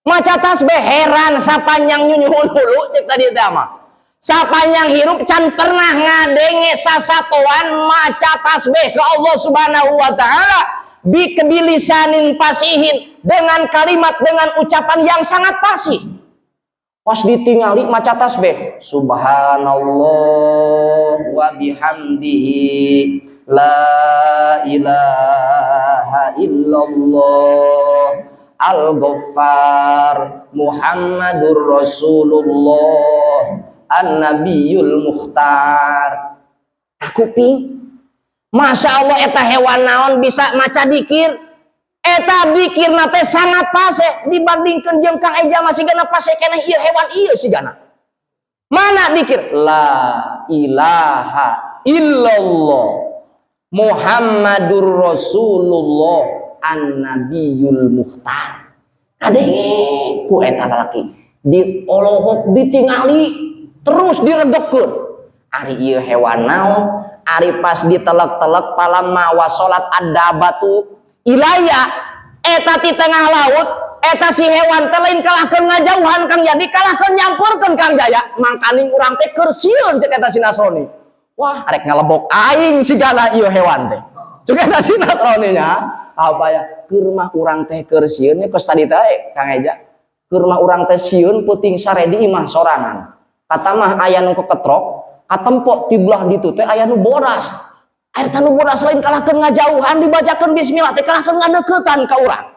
maca tasbih. Heran, sapanjang nyunyuhun hulu, cek tadi teh mah, sapanjang hirup can pernah ngadenge sasatoan maca tasbih ke Allah Subhanahu wa Taala bi bilisanin fasihin, dengan kalimat, dengan ucapan yang sangat fasih. Pas ditingali maca tasbih, subhanallah wa bihamdihi, la ilaha illallah al-ghaffar, Muhammadur Rasulullah an-nabiyul mukhtar. Kakuping, Masya Allah, eta hewan naon bisa maca dikir? Eta dikir teh sangat fasih dibandingkan jeung Kang Eja masih gana fasih keneh ieu hewan ieu sigana. Mana dikir la ilaha illallah Muhammadur Rasulullah an-nabiyul mukhtar. Kadenge ku eta lalaki, diolohok, ditingali terus, diregepkeun, ari ieu hewan naon? Ari pas ditelek-telek, falamma wasolat ad-dabatu ilaya, eta di tengah laut eta si hewan teh lain kalahkeun ngajauhan, Kang Jadi, kalahkeun nyampurkeun, Kang Jaya. Mangkaning urang teh keur sieun, cek eta si Nasrani, wah, arek ngalebok aing sigana ieu hewan teh, cek eta si Nasrani nya. Apa ya, keur mah urang teh keur sieun nya, kos tadi teh, Kang Eja, keur mah urang teh sieun peuting sare di imah sorangan, kata mah aya nu keketrok, katempok ti belah ditu teh aya nu bodas. Air tanu bodas lain kalahkeun ngajauhan, dibacakeun bismillah teh kalahkeun ngadeukeutan ka urang.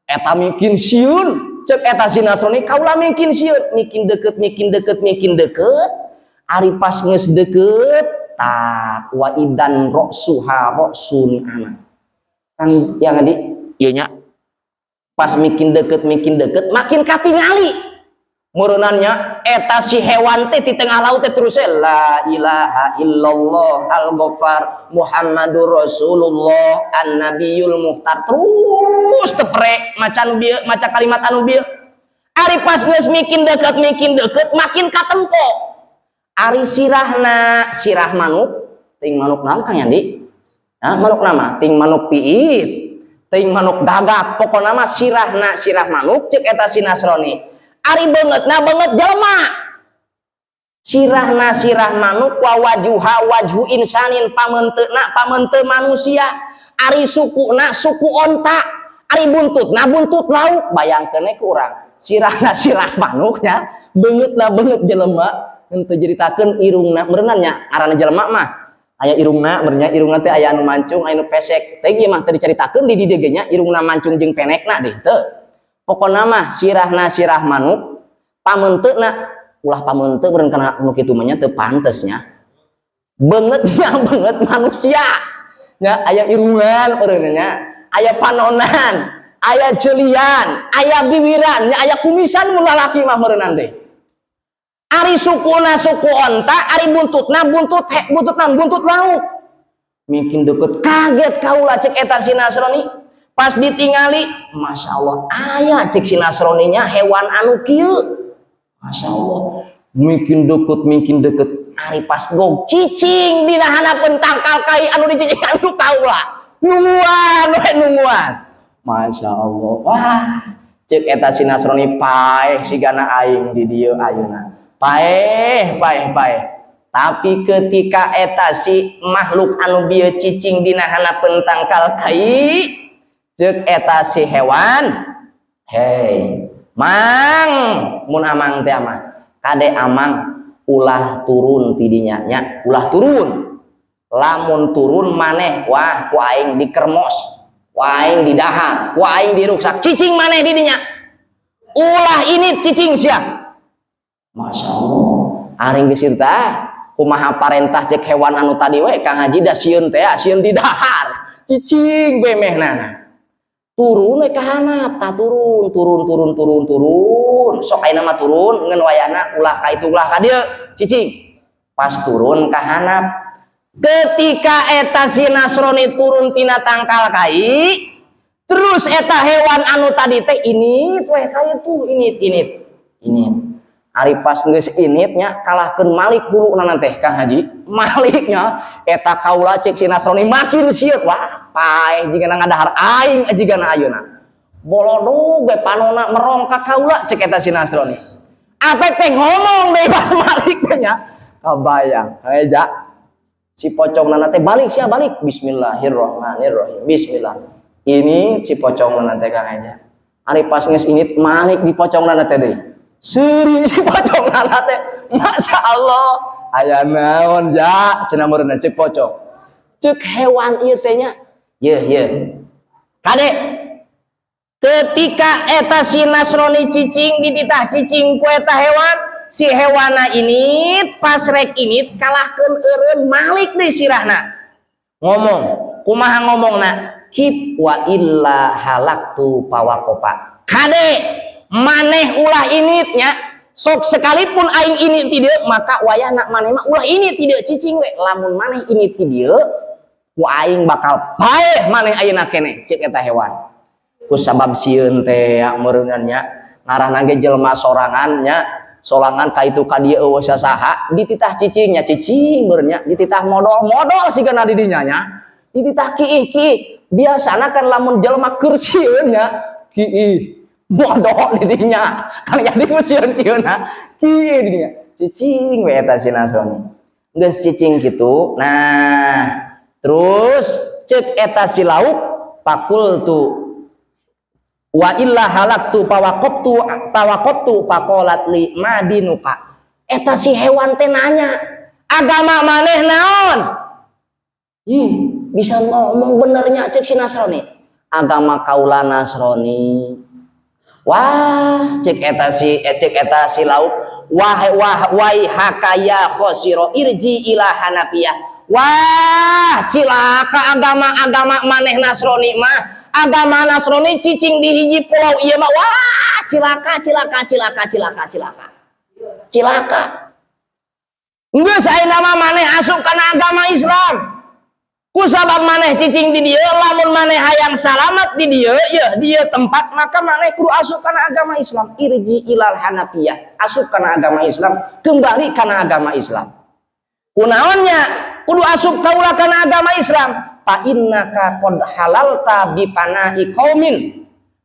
Eta mungkin sieun, cek eta si Nasrani, kaula mungkin sieun, mikin deket, mikin deket, mikin deket. Ari pas geus deket tak wa idan ra'suha ra'su anak. Kan yang tadi ieu nya, pas mikin deket makin katingali mureunannya eta si hewan teh di tengah laut teh terus la ilaha illallah al-ghaffar Muhammadur Rasulullah an-nabiyul mukhtar, terus tepre maca nu bieu, maca kalimat anu bieu. Ari pas geus mikin deket makin katempo, ari sirahna sirah manuk. Ting manuk naon, Kang Yandi? Nah, manuk nama ting manuk piit, ting manuk gagak, pokokna mah sirahna sirah manuk, cek eta si Nasrani. Ari beungeutna beungeut jelema. Sirahna sirah manuk, wa wajuha wajhu insanin, pamenteuna pamente manusia. Ari sukuna suku onta, ari buntutna buntut lauk. Bayangkeun ku urang, sirahna sirah manuknya, beungeutna beungeut jelema. Henteu jeritakeun irungna meureunan nya, arana jelema mah aya irungna meureun, irungna teh aya anu mancung, aya anu pesek teh. Ieu mah teu dicaritakeun di dieu ge nya, irungna mancung jeung penekna deh teu. Pokona mah sirahna sirah manuk, pamenteuna ulah pamente meureun, kana nu kitu mah nya teu pantes nya. Beungeutna beungeut manusia nya, aya irungan eureun nya, aya panonan, aya jelian, aya biwiran nya, aya kumisan mun lalaki mah meureunan teh. Ari sukuna suku onta, ari buntutna buntut he, buntutna buntut lauk. Mungkin deket kaget kaula, cek eta si Nasrani. Pas ditingali, Masya Allah, aya cek si Nasraninya hewan anu kieu. Masya Allah, mungkin deket, mungkin deket, ari pas gog cicing dina handapeun tangkal kai anu dicicingan ku kaula, nungguan we, nungguan. Masya Allah, wah, cek eta si Nasrani, paeh sigana aing di dieu ayeuna, paeh, paeh, paeh. Tapi ketika eta si makhluk anu bieu cicing dina handapeun tangkal kai, cek eta si hewan, "Hei mang, mun amang teh amah kade amang ulah turun tidinya nya, ulah turun. Lamun turun maneh, wah, ku aing dikermos, ku aing didahar, ku aing diruksak. Cicing maneh di dinya, ulah ini, cicing sia." Masya Allah, ari geus tah kumaha parentah cek hewan anu tadi we, Kang Haji, da sieun teh, sieun didahar, cicing we mehnana. Turun we ka handap tah, turun, turun, turun, turun, turun. Sok ayeuna mah turun ngan wayahna ulah ka itu, ulah ka dieu, cicing. Pas turun ka handap, ketika eta si Nasrani turun tina tangkal kai, terus eta hewan anu tadi teh ini tuh kai tuh ini ini. Ari pas geus initnya, kalahkeun malik huluna teh, Kang Haji, maliknya eta kaula. Cek si Nasrani makin sieun, "Wah, paeh jigana ngadahar aing jigana ayeuna, bolodog we panona merong ka kaula." Cek eta si Nasrani apa teh ngomong deui pas malik teh nya. Kabayang Kang, si pocong nana teh, "Balik sia, balik. Bismillahirrahmanirrahim, bismillah." Ini si pocong nana teh, Kang Eja. Ari pas geus ini malik di pocong nana teh deui, seuri si pocong nana teh. "Masya Allah, aya naon ja?" cenah meureunna cek pocong. Cek hewan ieu teh nya, "Ye ye, kade." Ketika eta si Nasrani cicing, dititah cicing ku eta hewan, si hewana ini pas rek ini kalahkeun eureun malik deui sirahna. Ngomong kumaha ngomongna? "Qif wa illa halaktu fawaqafa." Kade maneh ulah initnya, sok sekalipun aing ini tidak, maka wayahna maneh mah ulah ini tidak, cicing we. Lamun maneh ini tidak, ku aing bakal paeh maneh ayeuna keneh, cek eta hewan. Ku sabab sieun teh meureunna nya, ngarahna ge jelema sorangan nya, sorangan ka itu ka dieu euweuh sasaha, dititah cicingnya cicing meureun nya, dititah modol modol sigana di dinya nya, dititah kiih kiih. Biasana kan lamun jelema keur sieun nya, kiih modol di dinya kan, jadi ku sieun-sieunna kiih di dinya. Cicing we eta si Nasrani. Geus cicing kitu, nah, terus cek eta si lauk, "Faqultu wa illa halaktu fawaqaftu fawaqaftu faqalat li ma dinuka." Eta si hewan teh nanya, "Agama maneh naon?" "Ih, bisa ngomong benernya," cek si Nasrani. "Agama kaula Nasrani." "Wah," cek eta si cek eta si lauk, "Wah, wah, waihaka ya khosiro irji ila hanafiyah." Wah, cilaka agama-agama maneh Nasrani mah, agama Nasrani cicing di hiji pulau ieu mah. Wah, cilaka, cilaka, cilaka, cilaka, cilaka, cilaka. Geus, ayeuna mah maneh asup kana agama Islam. Ku sabab maneh cicing di dieu, lamun maneh hayang salamat di dieu ya, dieu tempat, maka maneh kudu asup kana agama Islam. Irji ilal hanafiyah, asup kana agama Islam, kembali kana agama Islam. Kunaonnya kudu asup kaula kana agama Islam? Fa innaka qad halalta bi fana'i qaumin,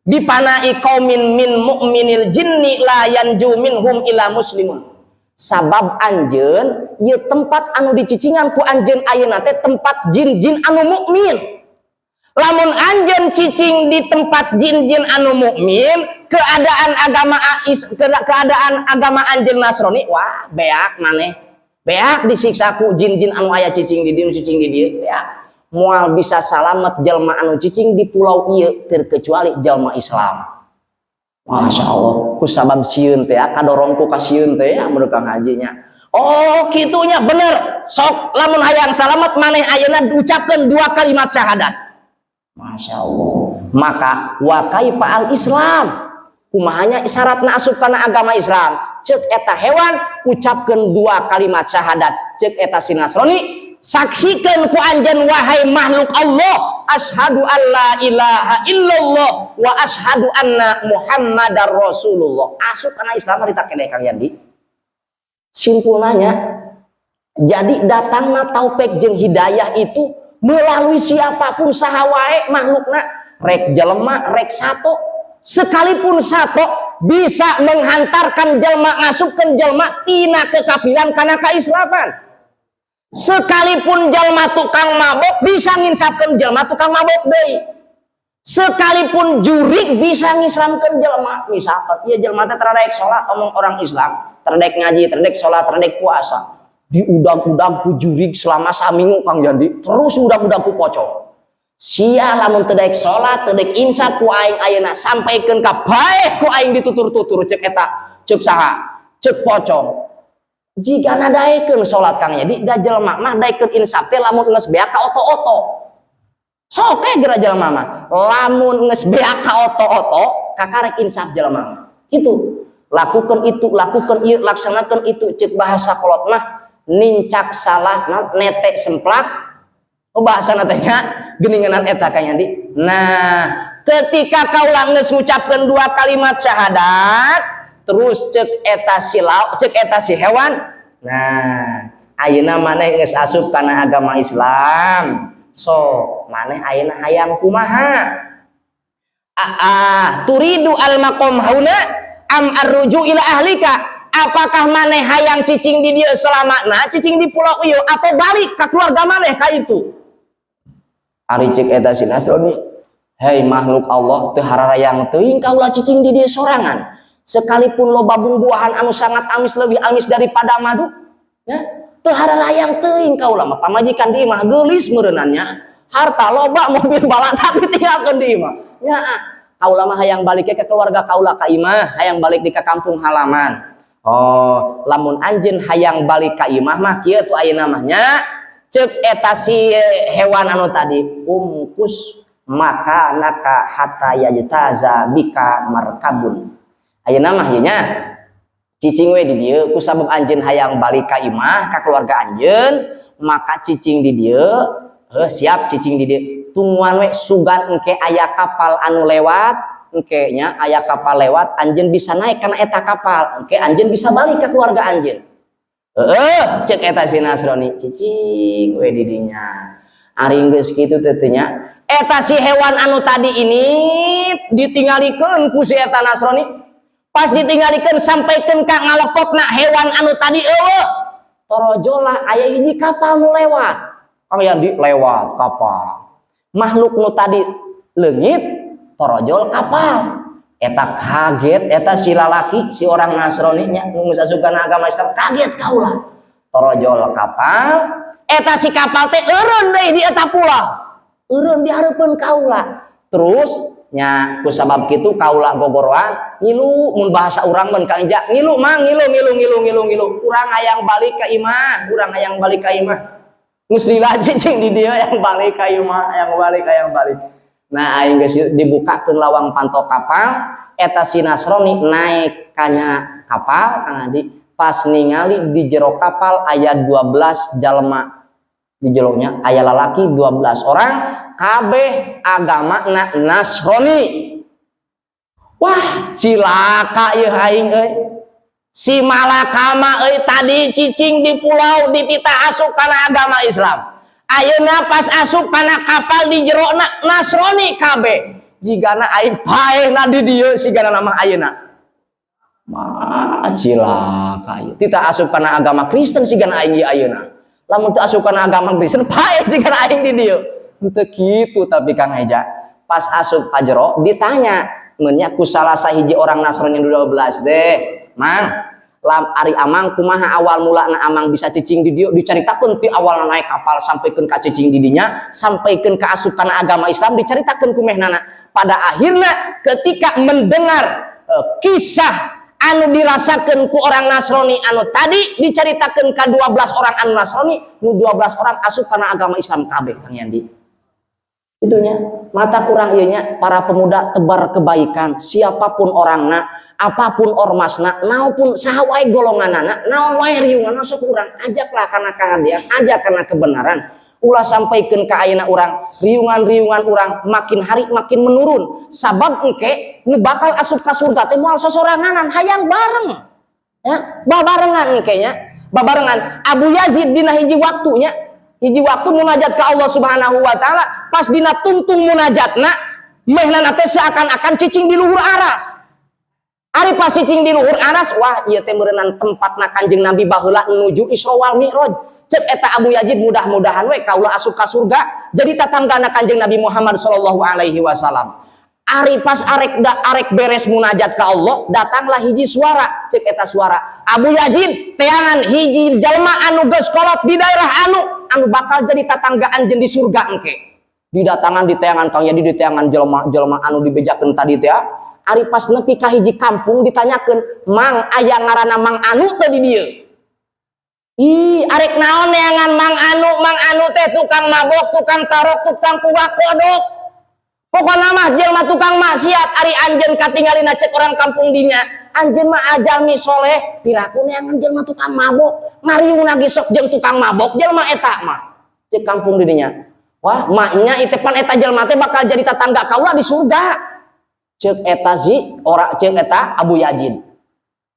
bi fana'i qaumin min mu'minil jinni la yanju minhum illa muslimun. Sabab anjeun ieu tempat anu dicicingan ku anjeun ayeuna teh tempat jin-jin anu mukmin. Lamun anjeun cicing di tempat jin-jin anu mukmin, keadaan agama anjeun Nasrani, wah, beak maneh, beak disiksa ku jin-jin anu aya cicing di dieu, cicing di dieu. Beak, moal bisa salamet jalma anu cicing di pulau ieu terkecuali jalma Islam. Masya Allah, ku sabab sieun teh, kadorong ku kasieun teh ya menurut Kang Hajinya. Oh, kitunya bener. Sok, lamun hayang salamet, maneh ayeuna ucapkeun dua kalimat syahadat. Masya Allah. Maka wa kaifa al Islam, kumahanya syaratna asup kana agama Islam? Cek eta hewan, ucapkeun dua kalimat syahadat. Cek eta si Nasrani, saksikan ku anjeun, wahai makhluk Allah, asyhadu alla ilaha illallah wa asyhadu anna Muhammadar Rasulullah. Asup kana Islam harita keneh, Kang Yandi. Simpulnya, jadi datangna taufik jeung hidayah itu melalui siapapun, saha wae makhlukna, rek jelema rek sato, sekalipun sato bisa menghantarkan jelma, ngasupkeun jelma tina kekafiran kana keislaman. Sekalipun jelma tukang mabok bisa nginsapkeun jelma tukang mabok deui. Sekalipun jurig bisa ngislamkeun jelma. Misalkan ieu jelma teh tara daek salat, omong orang Islam, tara daek ngaji, tara daek salat, tara daek puasa, diudag-udag ku jurig selama saminggu, Kang Jandi, terus udag-udag ku pocong. Sia lamun teu daek salat, teu daek insaf ku aing ayeuna sampaikeun ka bae ku aing ditutur-tutur, cek eta, cek saha, cek pocong. Jika daekeun salat, Kang, jadi da jelema mah daekeun insaf teh lamun geus beak ka oto-oto. Sok we geura jelema mah lamun geus beak ka oto-oto, kakarek insaf jelema mah. Itu lakukan itu, lakukan ieu, laksanakan itu. Cek bahasa kolot mah nincak salah netek semplak. Oh, bahasa teh nya geuninganan eta, Kang Yandi. Nah, ketika kaula geus ngucapkeun dua kalimat syahadat, terus cek eta si lau, cek eta si hewan, nah, ayeuna maneh geus asup kana agama Islam, so maneh ayeuna hayang kumaha? Ah, turidu al maqam hauna am arruju ila ahlika? Apakah maneh hayang cicing di dieu selama, nah, cicing di pulau ieu atau balik ke keluarga maneh ka itu? Ari cek eta si Nasrani, hei makhluk Allah, teu hararayang teuing kaula cicing di dieu sorangan, sekalipun loba buah-buahan anu sangat amis, lebih amis daripada madu ya, teu hararayang teuing kaula mah. Pamajikan di imah geulis meureunannya, harta loba, mobil balatak ditinggalkeun di imah nya. Ah, kaula mah hayang balik ke keluarga kaula, ka imah, hayang balik di ka kampung halaman. Oh, lamun anjeun hayang balik ka imah mah kieu tuh ayeuna mah nya, cek eta si hewan anu tadi, umkus makanaka hatta yajtaza bika markabun. Ayeuna mah ieu nya, cicing we di dieu. Ku sabab anjeun hayang balik ka imah, ka keluarga anjeun, maka cicing di dieu. Heuh, siap cicing di dieu. Tungguan we, sugan engke aya kapal anu lewat. Engke nya aya kapal lewat, anjeun bisa naik kana eta kapal, engke anjeun bisa balik ke keluarga anjeun. Heeh, cek eta si Nasrani, cicing we di dinya. Ari geus kitu teh nya, eta si hewan anu tadi ini ditinggalikeun ku si eta Nasrani. Pas ditinggalikeun, sampaikeun ka ngalepotna, hewan anu tadi eueuh. Torojolah aya hiji kapal nu lewat. Kang Yandi, lewat kapal. Makhluk nu tadi leungit, torojol kapal. Eta kaget eta si lalaki, si orang Nasrani nya, nu geus asup kana agama Islam, kaget kaula. Torojol kapal, eta si kapal teh eureun deui di eta pulau. Eureun di hareupeun kaula. Terus nya ku sabab kitu kaula gogoroan ngilu, mun bahasa urang mun Kang Ja ngilu mang, ngilu ngilu ngilu ngilu ngilu, urang hayang balik ka imah, urang hayang balik ka imah, geus lila cicing di dieu, yang balik ka imah, yang balik, yang balik. Nah, aing geus dibukakeun lawang panto kapal, eta si Nasrani naik kana kapal. Kang Adi, pas ningali di jero kapal aya 12 jalma, di jeronya aya lalaki 12 orang, kabeh agama na Nasrani. Wah, cilaka ieu aing euy, si malakama euy. Tadi cicing di pulau dititah asup kana agama Islam, ayeuna pas asup kana kapal di jerona Nasrani kabeh. Jigana aing paehna di dieu sigana nama ayeuna mah. Cilaka ieu, titah asup kana agama Kristen sigana aing ieu ayeuna. Lamun teu asup kana agama Kristen, paeh sigana aing di dieu. Henteu kitu, tapi Kang Eja, pas asup ka jero ditanya nya ku salah sahiji orang Nasrani 12 deh, mang lam ari amang kumaha awal mulana amang bisa cicing di dieu? Dicaritakeun ti awal naik kapal sampaikeun ka cicing di dinya, sampaikeun ka asup kana agama Islam, dicaritakeun ku mehnana. Pada akhirnya ketika mendengar kisah Anu dirasakan ku orang Nasrani anu tadi diceritakan ke 12 orang anu Nasrani, nu 12 orang asup karena agama Islam kabeh, Kang Yandi. Itunya mata kurang ieu nya, para pemuda tebar kebaikan siapapun orangna, apapun ormasna, naon saha wae golonganana, naon wae riunganna, sok urang ajaklah karena kehadian, ajak karena kebenaran. Ulah sampaikeun ka ayeuna urang riungan-riungan urang makin hari makin menurun, sabab engke nu bakal asup ka surga teh moal sosoranganan, hayang bareng ya, babarengan engke nya, babarengan. Abu Yazid dina hiji waktunya, hiji waktu munajat ke Allah Subhanahu wa taala, pas dina tungtung munajatna mehna teh seakan-akan cicing di luhur aras. Ari pas cicing di luhur aras, wah, ieu teh meureunan tempatna Kanjeng Nabi baheula menuju Isra wal Mi'raj. Cek eta Abu Yazid, mudah-mudahan we kaula asup ka surga jadi tatanggana Kanjeng Nabi Muhammad sallallahu alaihi wasallam. Ari pas arek da, arek beres munajat ke Allah, datanglah hiji suara. Cek eta suara, "Abu Yazid, teangan hiji jalma anu geus kolot di daerah anu anu bakal jadi tatangga anjeun di surga engke." Didatangan, di teangan, Kang Yadi, di teangan jelema-jelema anu dibejakeun tadi teh. Ari pas nepi ka hiji kampung ditanyakeun, "Mang, aya ngaranna Mang Anu teu di dieu?" "Ih, arek naon neangan Mang Anu? Mang Anu teh tukang mabok, tukang tarok, tukang kuak kodok. Pokokna mah jelema tukang maksiat. Ari anjeun katinggalina," cek orang kampung dinya, "anjeun mah jalmi soleh, piraku neangan jelema tukang mabok, ngariung lagi sok jeung tukang mabok jelema eta mah." Cek kampung di dinya, "Wah, maknya itu pan eta jelema teh bakal jadi tetangga kaula di surga." Cek eta si ora, cek eta Abu Yazid,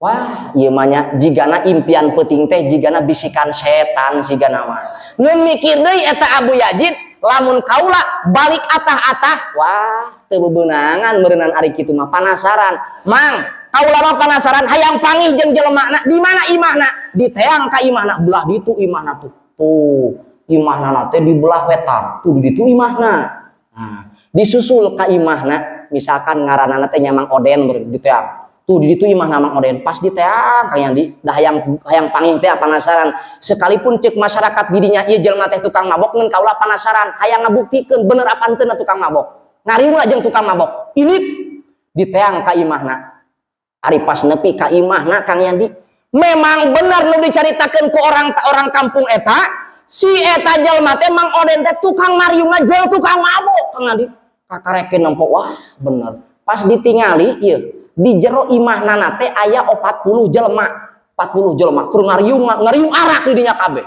"Wah, ieu mah nya jigana impian peuting teh, jigana bisikan setan jigana mah." Nu mikir deui eta Abu Yazid, "Lamun kaula balik atah-atah, wah, teu bebeunangan meureunan ari kitu mah." Panasaran, "Mang, kaula mah penasaran, hayang panggih jeung jelemana, di mana imahna?" Diteang ka imahna, belah ditu imahna tuh. Tuh, imahna teh di belah wetan. Tuh, di ditu imahna. Nah, disusul ka imahna, misalkan ngaranana teh nya Mang Oden meureun, diteang. Tuh, di ditu imahna Mang Oden. Pas diteang, Kang Yandi, dah hayang hayang panggih teh penasaran. Sekalipun cek masyarakat didinya ieu jelema teh tukang mabok, ngan kaula penasaran, hayang ngabuktikeun bener apa henteu tukang mabok. Ngariung jeung tukang mabok. Ini diteang ka imahna. Ari pas nepi ka imahna, Kang Yandi, memang bener nu dicaritakeun ku orang orang kampung eta, si eta jelema teh, Mang Oden teh, tukang mariungna jeung tukang mabok, Kang Yandi. Kakarekeun nempo, wah, bener. Pas ditingali ieu di jero imahna teh aya 40 jelema, 40 jelema keur ngariung ngariung arak di dinya kabeh.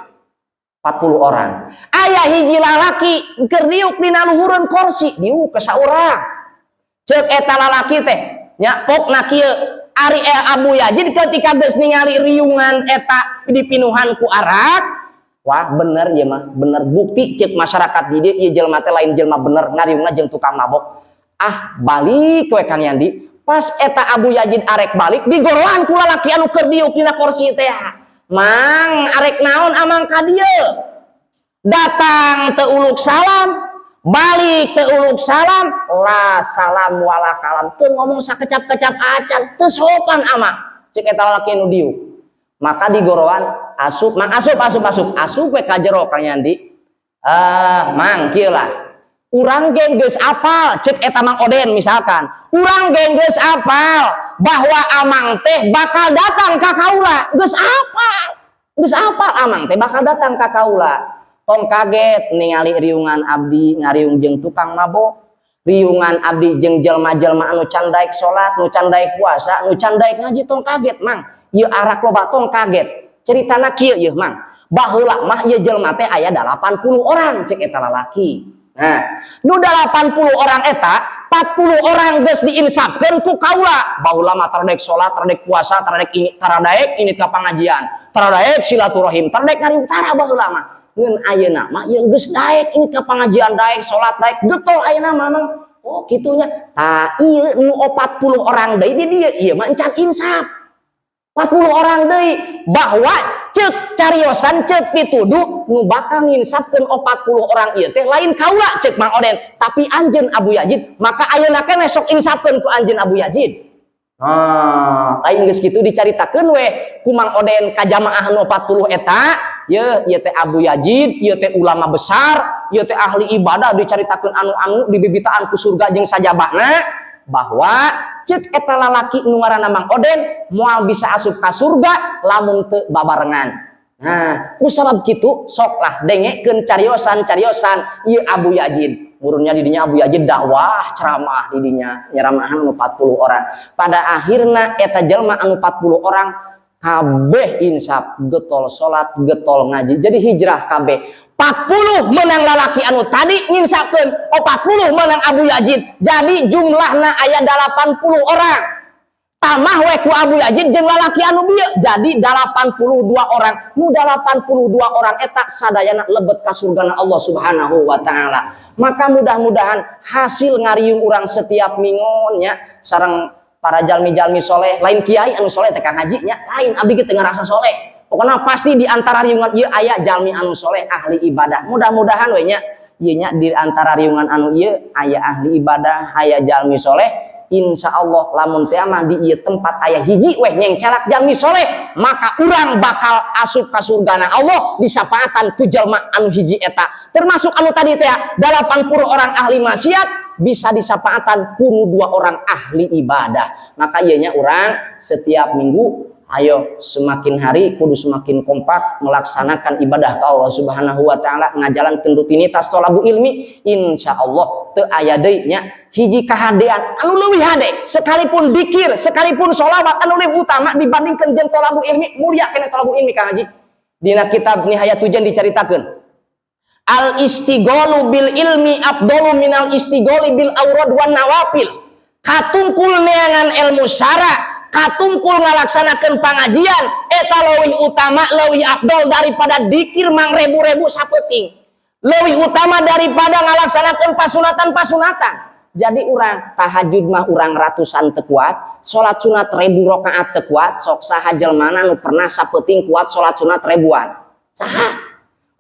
40 orang. Aya hiji lalaki keur diuk dina luhureun kursi, diuk ke saurang. Cek eta lalaki teh nya, pokna kieu, ari Abu Yazid ketika geus ningali riungan eta dipinuhan ku arak, wah, bener ya mah, bener bukti cek masyarakat di dieu ieu jelema teh lain jelema bener, ngariungna jeung tukang mabok. Ah, balik we, Kang Yandi. Pas eta Abu Yazid arek balik, digoroan ku lalaki anu keur diuk dina kursi teh. "Mang, arek naon amang ka dieu? Datang teu uluk salam, balik teu uluk salam, la salam wala kalam, teu ngomong sakecap-kecap acan, teu sopan amang," cek eta lalaki anu diuk. Maka digoroan, "Asup, Mang, asup, asup, asup." Asup we ka jero, Kang Yandi. "Ah, Mang, kieu lah, urang ge geus apal," cek eta Mang Oden misalkan, "urang ge geus apal bahwa amang teh bakal datang ka kaula, geus apal, geus apal amang teh bakal datang ka kaula. Tong kaget ningali riungan abdi ngariung jeung tukang mabok, riungan abdi jeung jelma-jelma anu can daek salat, nu can daek puasa, nu can daek ngaji, tong kaget, Mang. Ieu arak loba, tong kaget. Ceritana kieu ieu, Mang. Baheula mah ieu jelma teh aya 80 orang," cek eta lalaki. Nah, nu 80 orang eta, 40 orang geus diinsafkeun ku kaula. Baheula mah tara daek salat, tara daek puasa, tara daek ini, tara daek ini ka pangajian, tara daek silaturahim, tara daek ngariung, tara baheula mah. Ngan ayeuna mah ieu geus daek ini ka pangajian, daek salat, daek getol ayeuna mah, Mang. "Oh, kitunya. Tah, ieu nu 40 orang deui di dieu ieu mah encan insaf. 40 orang deui bahwa cek cariosan, cek pituduh, nu bakal nginsafkeun 40 orang ieu teh lain kaula," cek Mang Oden, "tapi anjeun, Abu Yazid. Maka ayeuna keneh sok insafkeun ku anjeun, Abu Yazid." Ah, lain geus kitu dicaritakeun we ku Mang Oden ka jamaah nu 40 eta, ye ieu teh Abu Yazid, ieu teh ulama besar, ieu teh ahli ibadah, dicaritakeun anu-anu dibibitaan ku surga jeung sajabana. Bahwa cek eta lalaki nu ngaranna Mang Oden moal bisa asup ka surga lamun teu babarengan. Nah, ku sabab kitu sok lah dengekeun cariosan-cariosan ieu Abu Yazid. Murunnya didinya Abu Yazid dakwah ceramah didinya nyeramahan anu 40 orang. Pada akhirna eta jelma anu 40 orang kabeh insaf, getol salat, getol ngaji. Jadi hijrah kabeh. 40 menang lalaki anu tadi nginsafkeun, 40 menang Abu Yazid. Jadi jumlahna aya 80 orang. Tamah we ku Abu Yazid jeung lalaki anu bieu jadi 82 orang. Nu 82 orang eta sadayana lebet ka surgana Allah Subhanahu wa taala. Maka mudah-mudahan hasil ngariung urang setiap mingonnya sareng para jalmi-jalmi soleh, lain kiai anu soleh teh Kang Haji nya, lain abdi ge teu ngarasa soleh. Pokoknya pasti di antara riungan ieu aya jalmi anu soleh ahli ibadah. Mudah-mudahan we nya ieu nya di antara riungan anu ieu aya ahli ibadah, aya jalmi soleh. Insya Allah lamun teh mah di ieu tempat aya hiji weh nyengcelak jalmi soleh, maka urang bakal asup ka surgana Allah disapaatan ku jalma anu hiji eta. Termasuk anu tadi teh 80 orang ahli maksiat bisa disapaatan ku nu 2 orang ahli ibadah. Maka ieu nya urang setiap minggu ayo semakin hari kudu semakin kompak melaksanakan ibadah ka Allah Subhanahu wa taala, ngajalankeun rutinitas tolabul ilmi. Insya Allah teu aya deui nya hiji kahadean anu leuwih hade, sekalipun dikir, sekalipun sholawat anu leuwih utama dibandingkeun jeung tolabul ilmi. Mulia keneh tolabul ilmi, Kang Haji. Dina kitab Nihayatul Jan dicaritakeun, al istighalu bil ilmi afdalu minal istighali bil aurad wan nawafil. Katungkul neangan ilmu syara, katungkul ngalaksanakeun pangajian eta leuwih utama, leuwih afdol daripada dikir mangrebu-rebu sapeuting, leuwih utama daripada ngalaksanakeun pasunatan-pasunatan. Jadi urang tahajud mah urang ratusan teu kuat, salat sunat ribu rakaat teu kuat. Sok saha jelmana nu pernah sapeuting kuat salat sunat ribuan? Saha?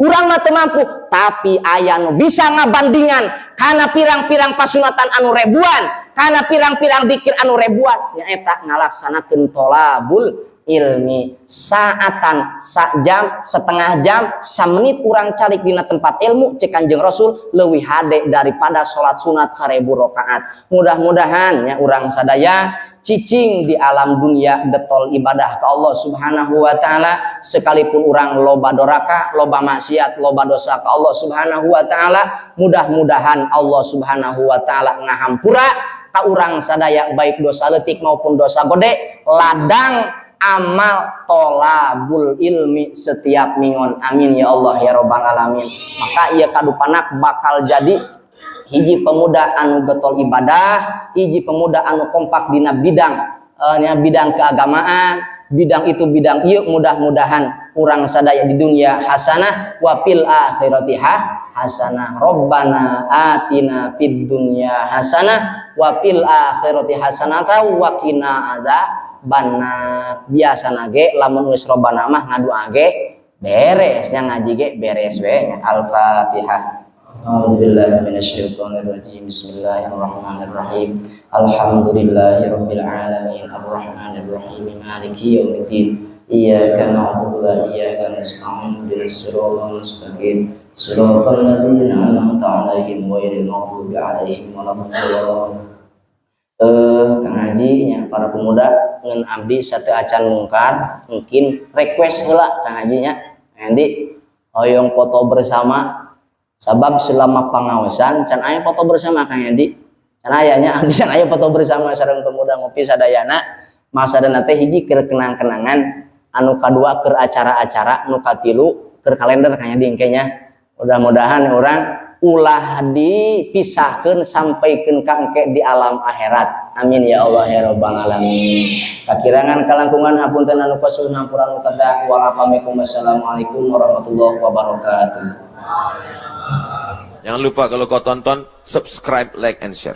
Urang mah teu mampu, tapi aya nu bisa ngabandingan kana pirang-pirang pasunatan anu ribuan, kana pirang-pirang dikir anu ribuan, nyaeta ngalaksanakeun tolabul ilmi. Saatan, sak jam, setengah jam, samenit urang calik dina tempat ilmu, cek Kanjeng Rasul leuwih hade daripada salat sunat 1000 rakaat. Mudah-mudahan nya urang sadaya cicing di alam dunia getol ibadah ke Allah Subhanahu wa taala, sekalipun urang loba doraka, loba maksiat, loba dosa ke Allah Subhanahu wa taala, mudah-mudahan Allah Subhanahu wa taala ngahampura ka urang sadaya, baik dosa leutik maupun dosa gede, ladang amal tolabul ilmi setiap mingon. Amin ya Allah ya robbal alamin. Maka ieu kadupanak bakal jadi hiji pemuda anu getol ibadah, hiji pemuda anu kompak dina bidang nya bidang keagamaan, bidang itu, bidang ieu. Mudah-mudahan urang sadaya di dunia hasanah wa fil akhirati hasanah. Rabbana atina fid dunya hasanah wa fil akhirati hasanah wa qina adzabannar. Biasa ge lamun geus robbana mah ngadua ge beres nya, ngaji ge beres we nya. Al-Fatihah. A'udzubillahi minasyaitonirrajim. Bismillahirrahmanirrahim. Alhamdulillahirabbil alamin arrahmanirrahim maliki yaumiddin. Iyyaka na'budu wa iyyaka nasta'in. Ihdinas siratal mustaqim. Siratal ladzina an'amta 'alaihim ghairil maghdubi 'alaihim waladdallin. Kang Haji nya, para pemuda ngan abdi satu acan mungkar, mungkin request heula Kang Haji nya. Nanti hoyong foto bersama, sabab selama pangaosan can aya foto bersama. Kang Edi, can aya nya, abdi can aya foto bersama sareng pemuda ngopi sadayana. Maksudna teh hiji keur kenang-kenangan, anu kadua keur acara-acara, nu katilu keur kalender. Kang Edi engke nya, mudah-mudahan urang ulah dipisahkeun sampaikeun ka engke di alam akhirat. Amin ya Allah ya rabbal alamin. Kakirangan kalangkungan hapunten, anu kasuhun hampura anu kata. Wassalamualaikum warahmatullahi wabarakatuh. Jangan lupa kalau kau tonton, subscribe, like, and share.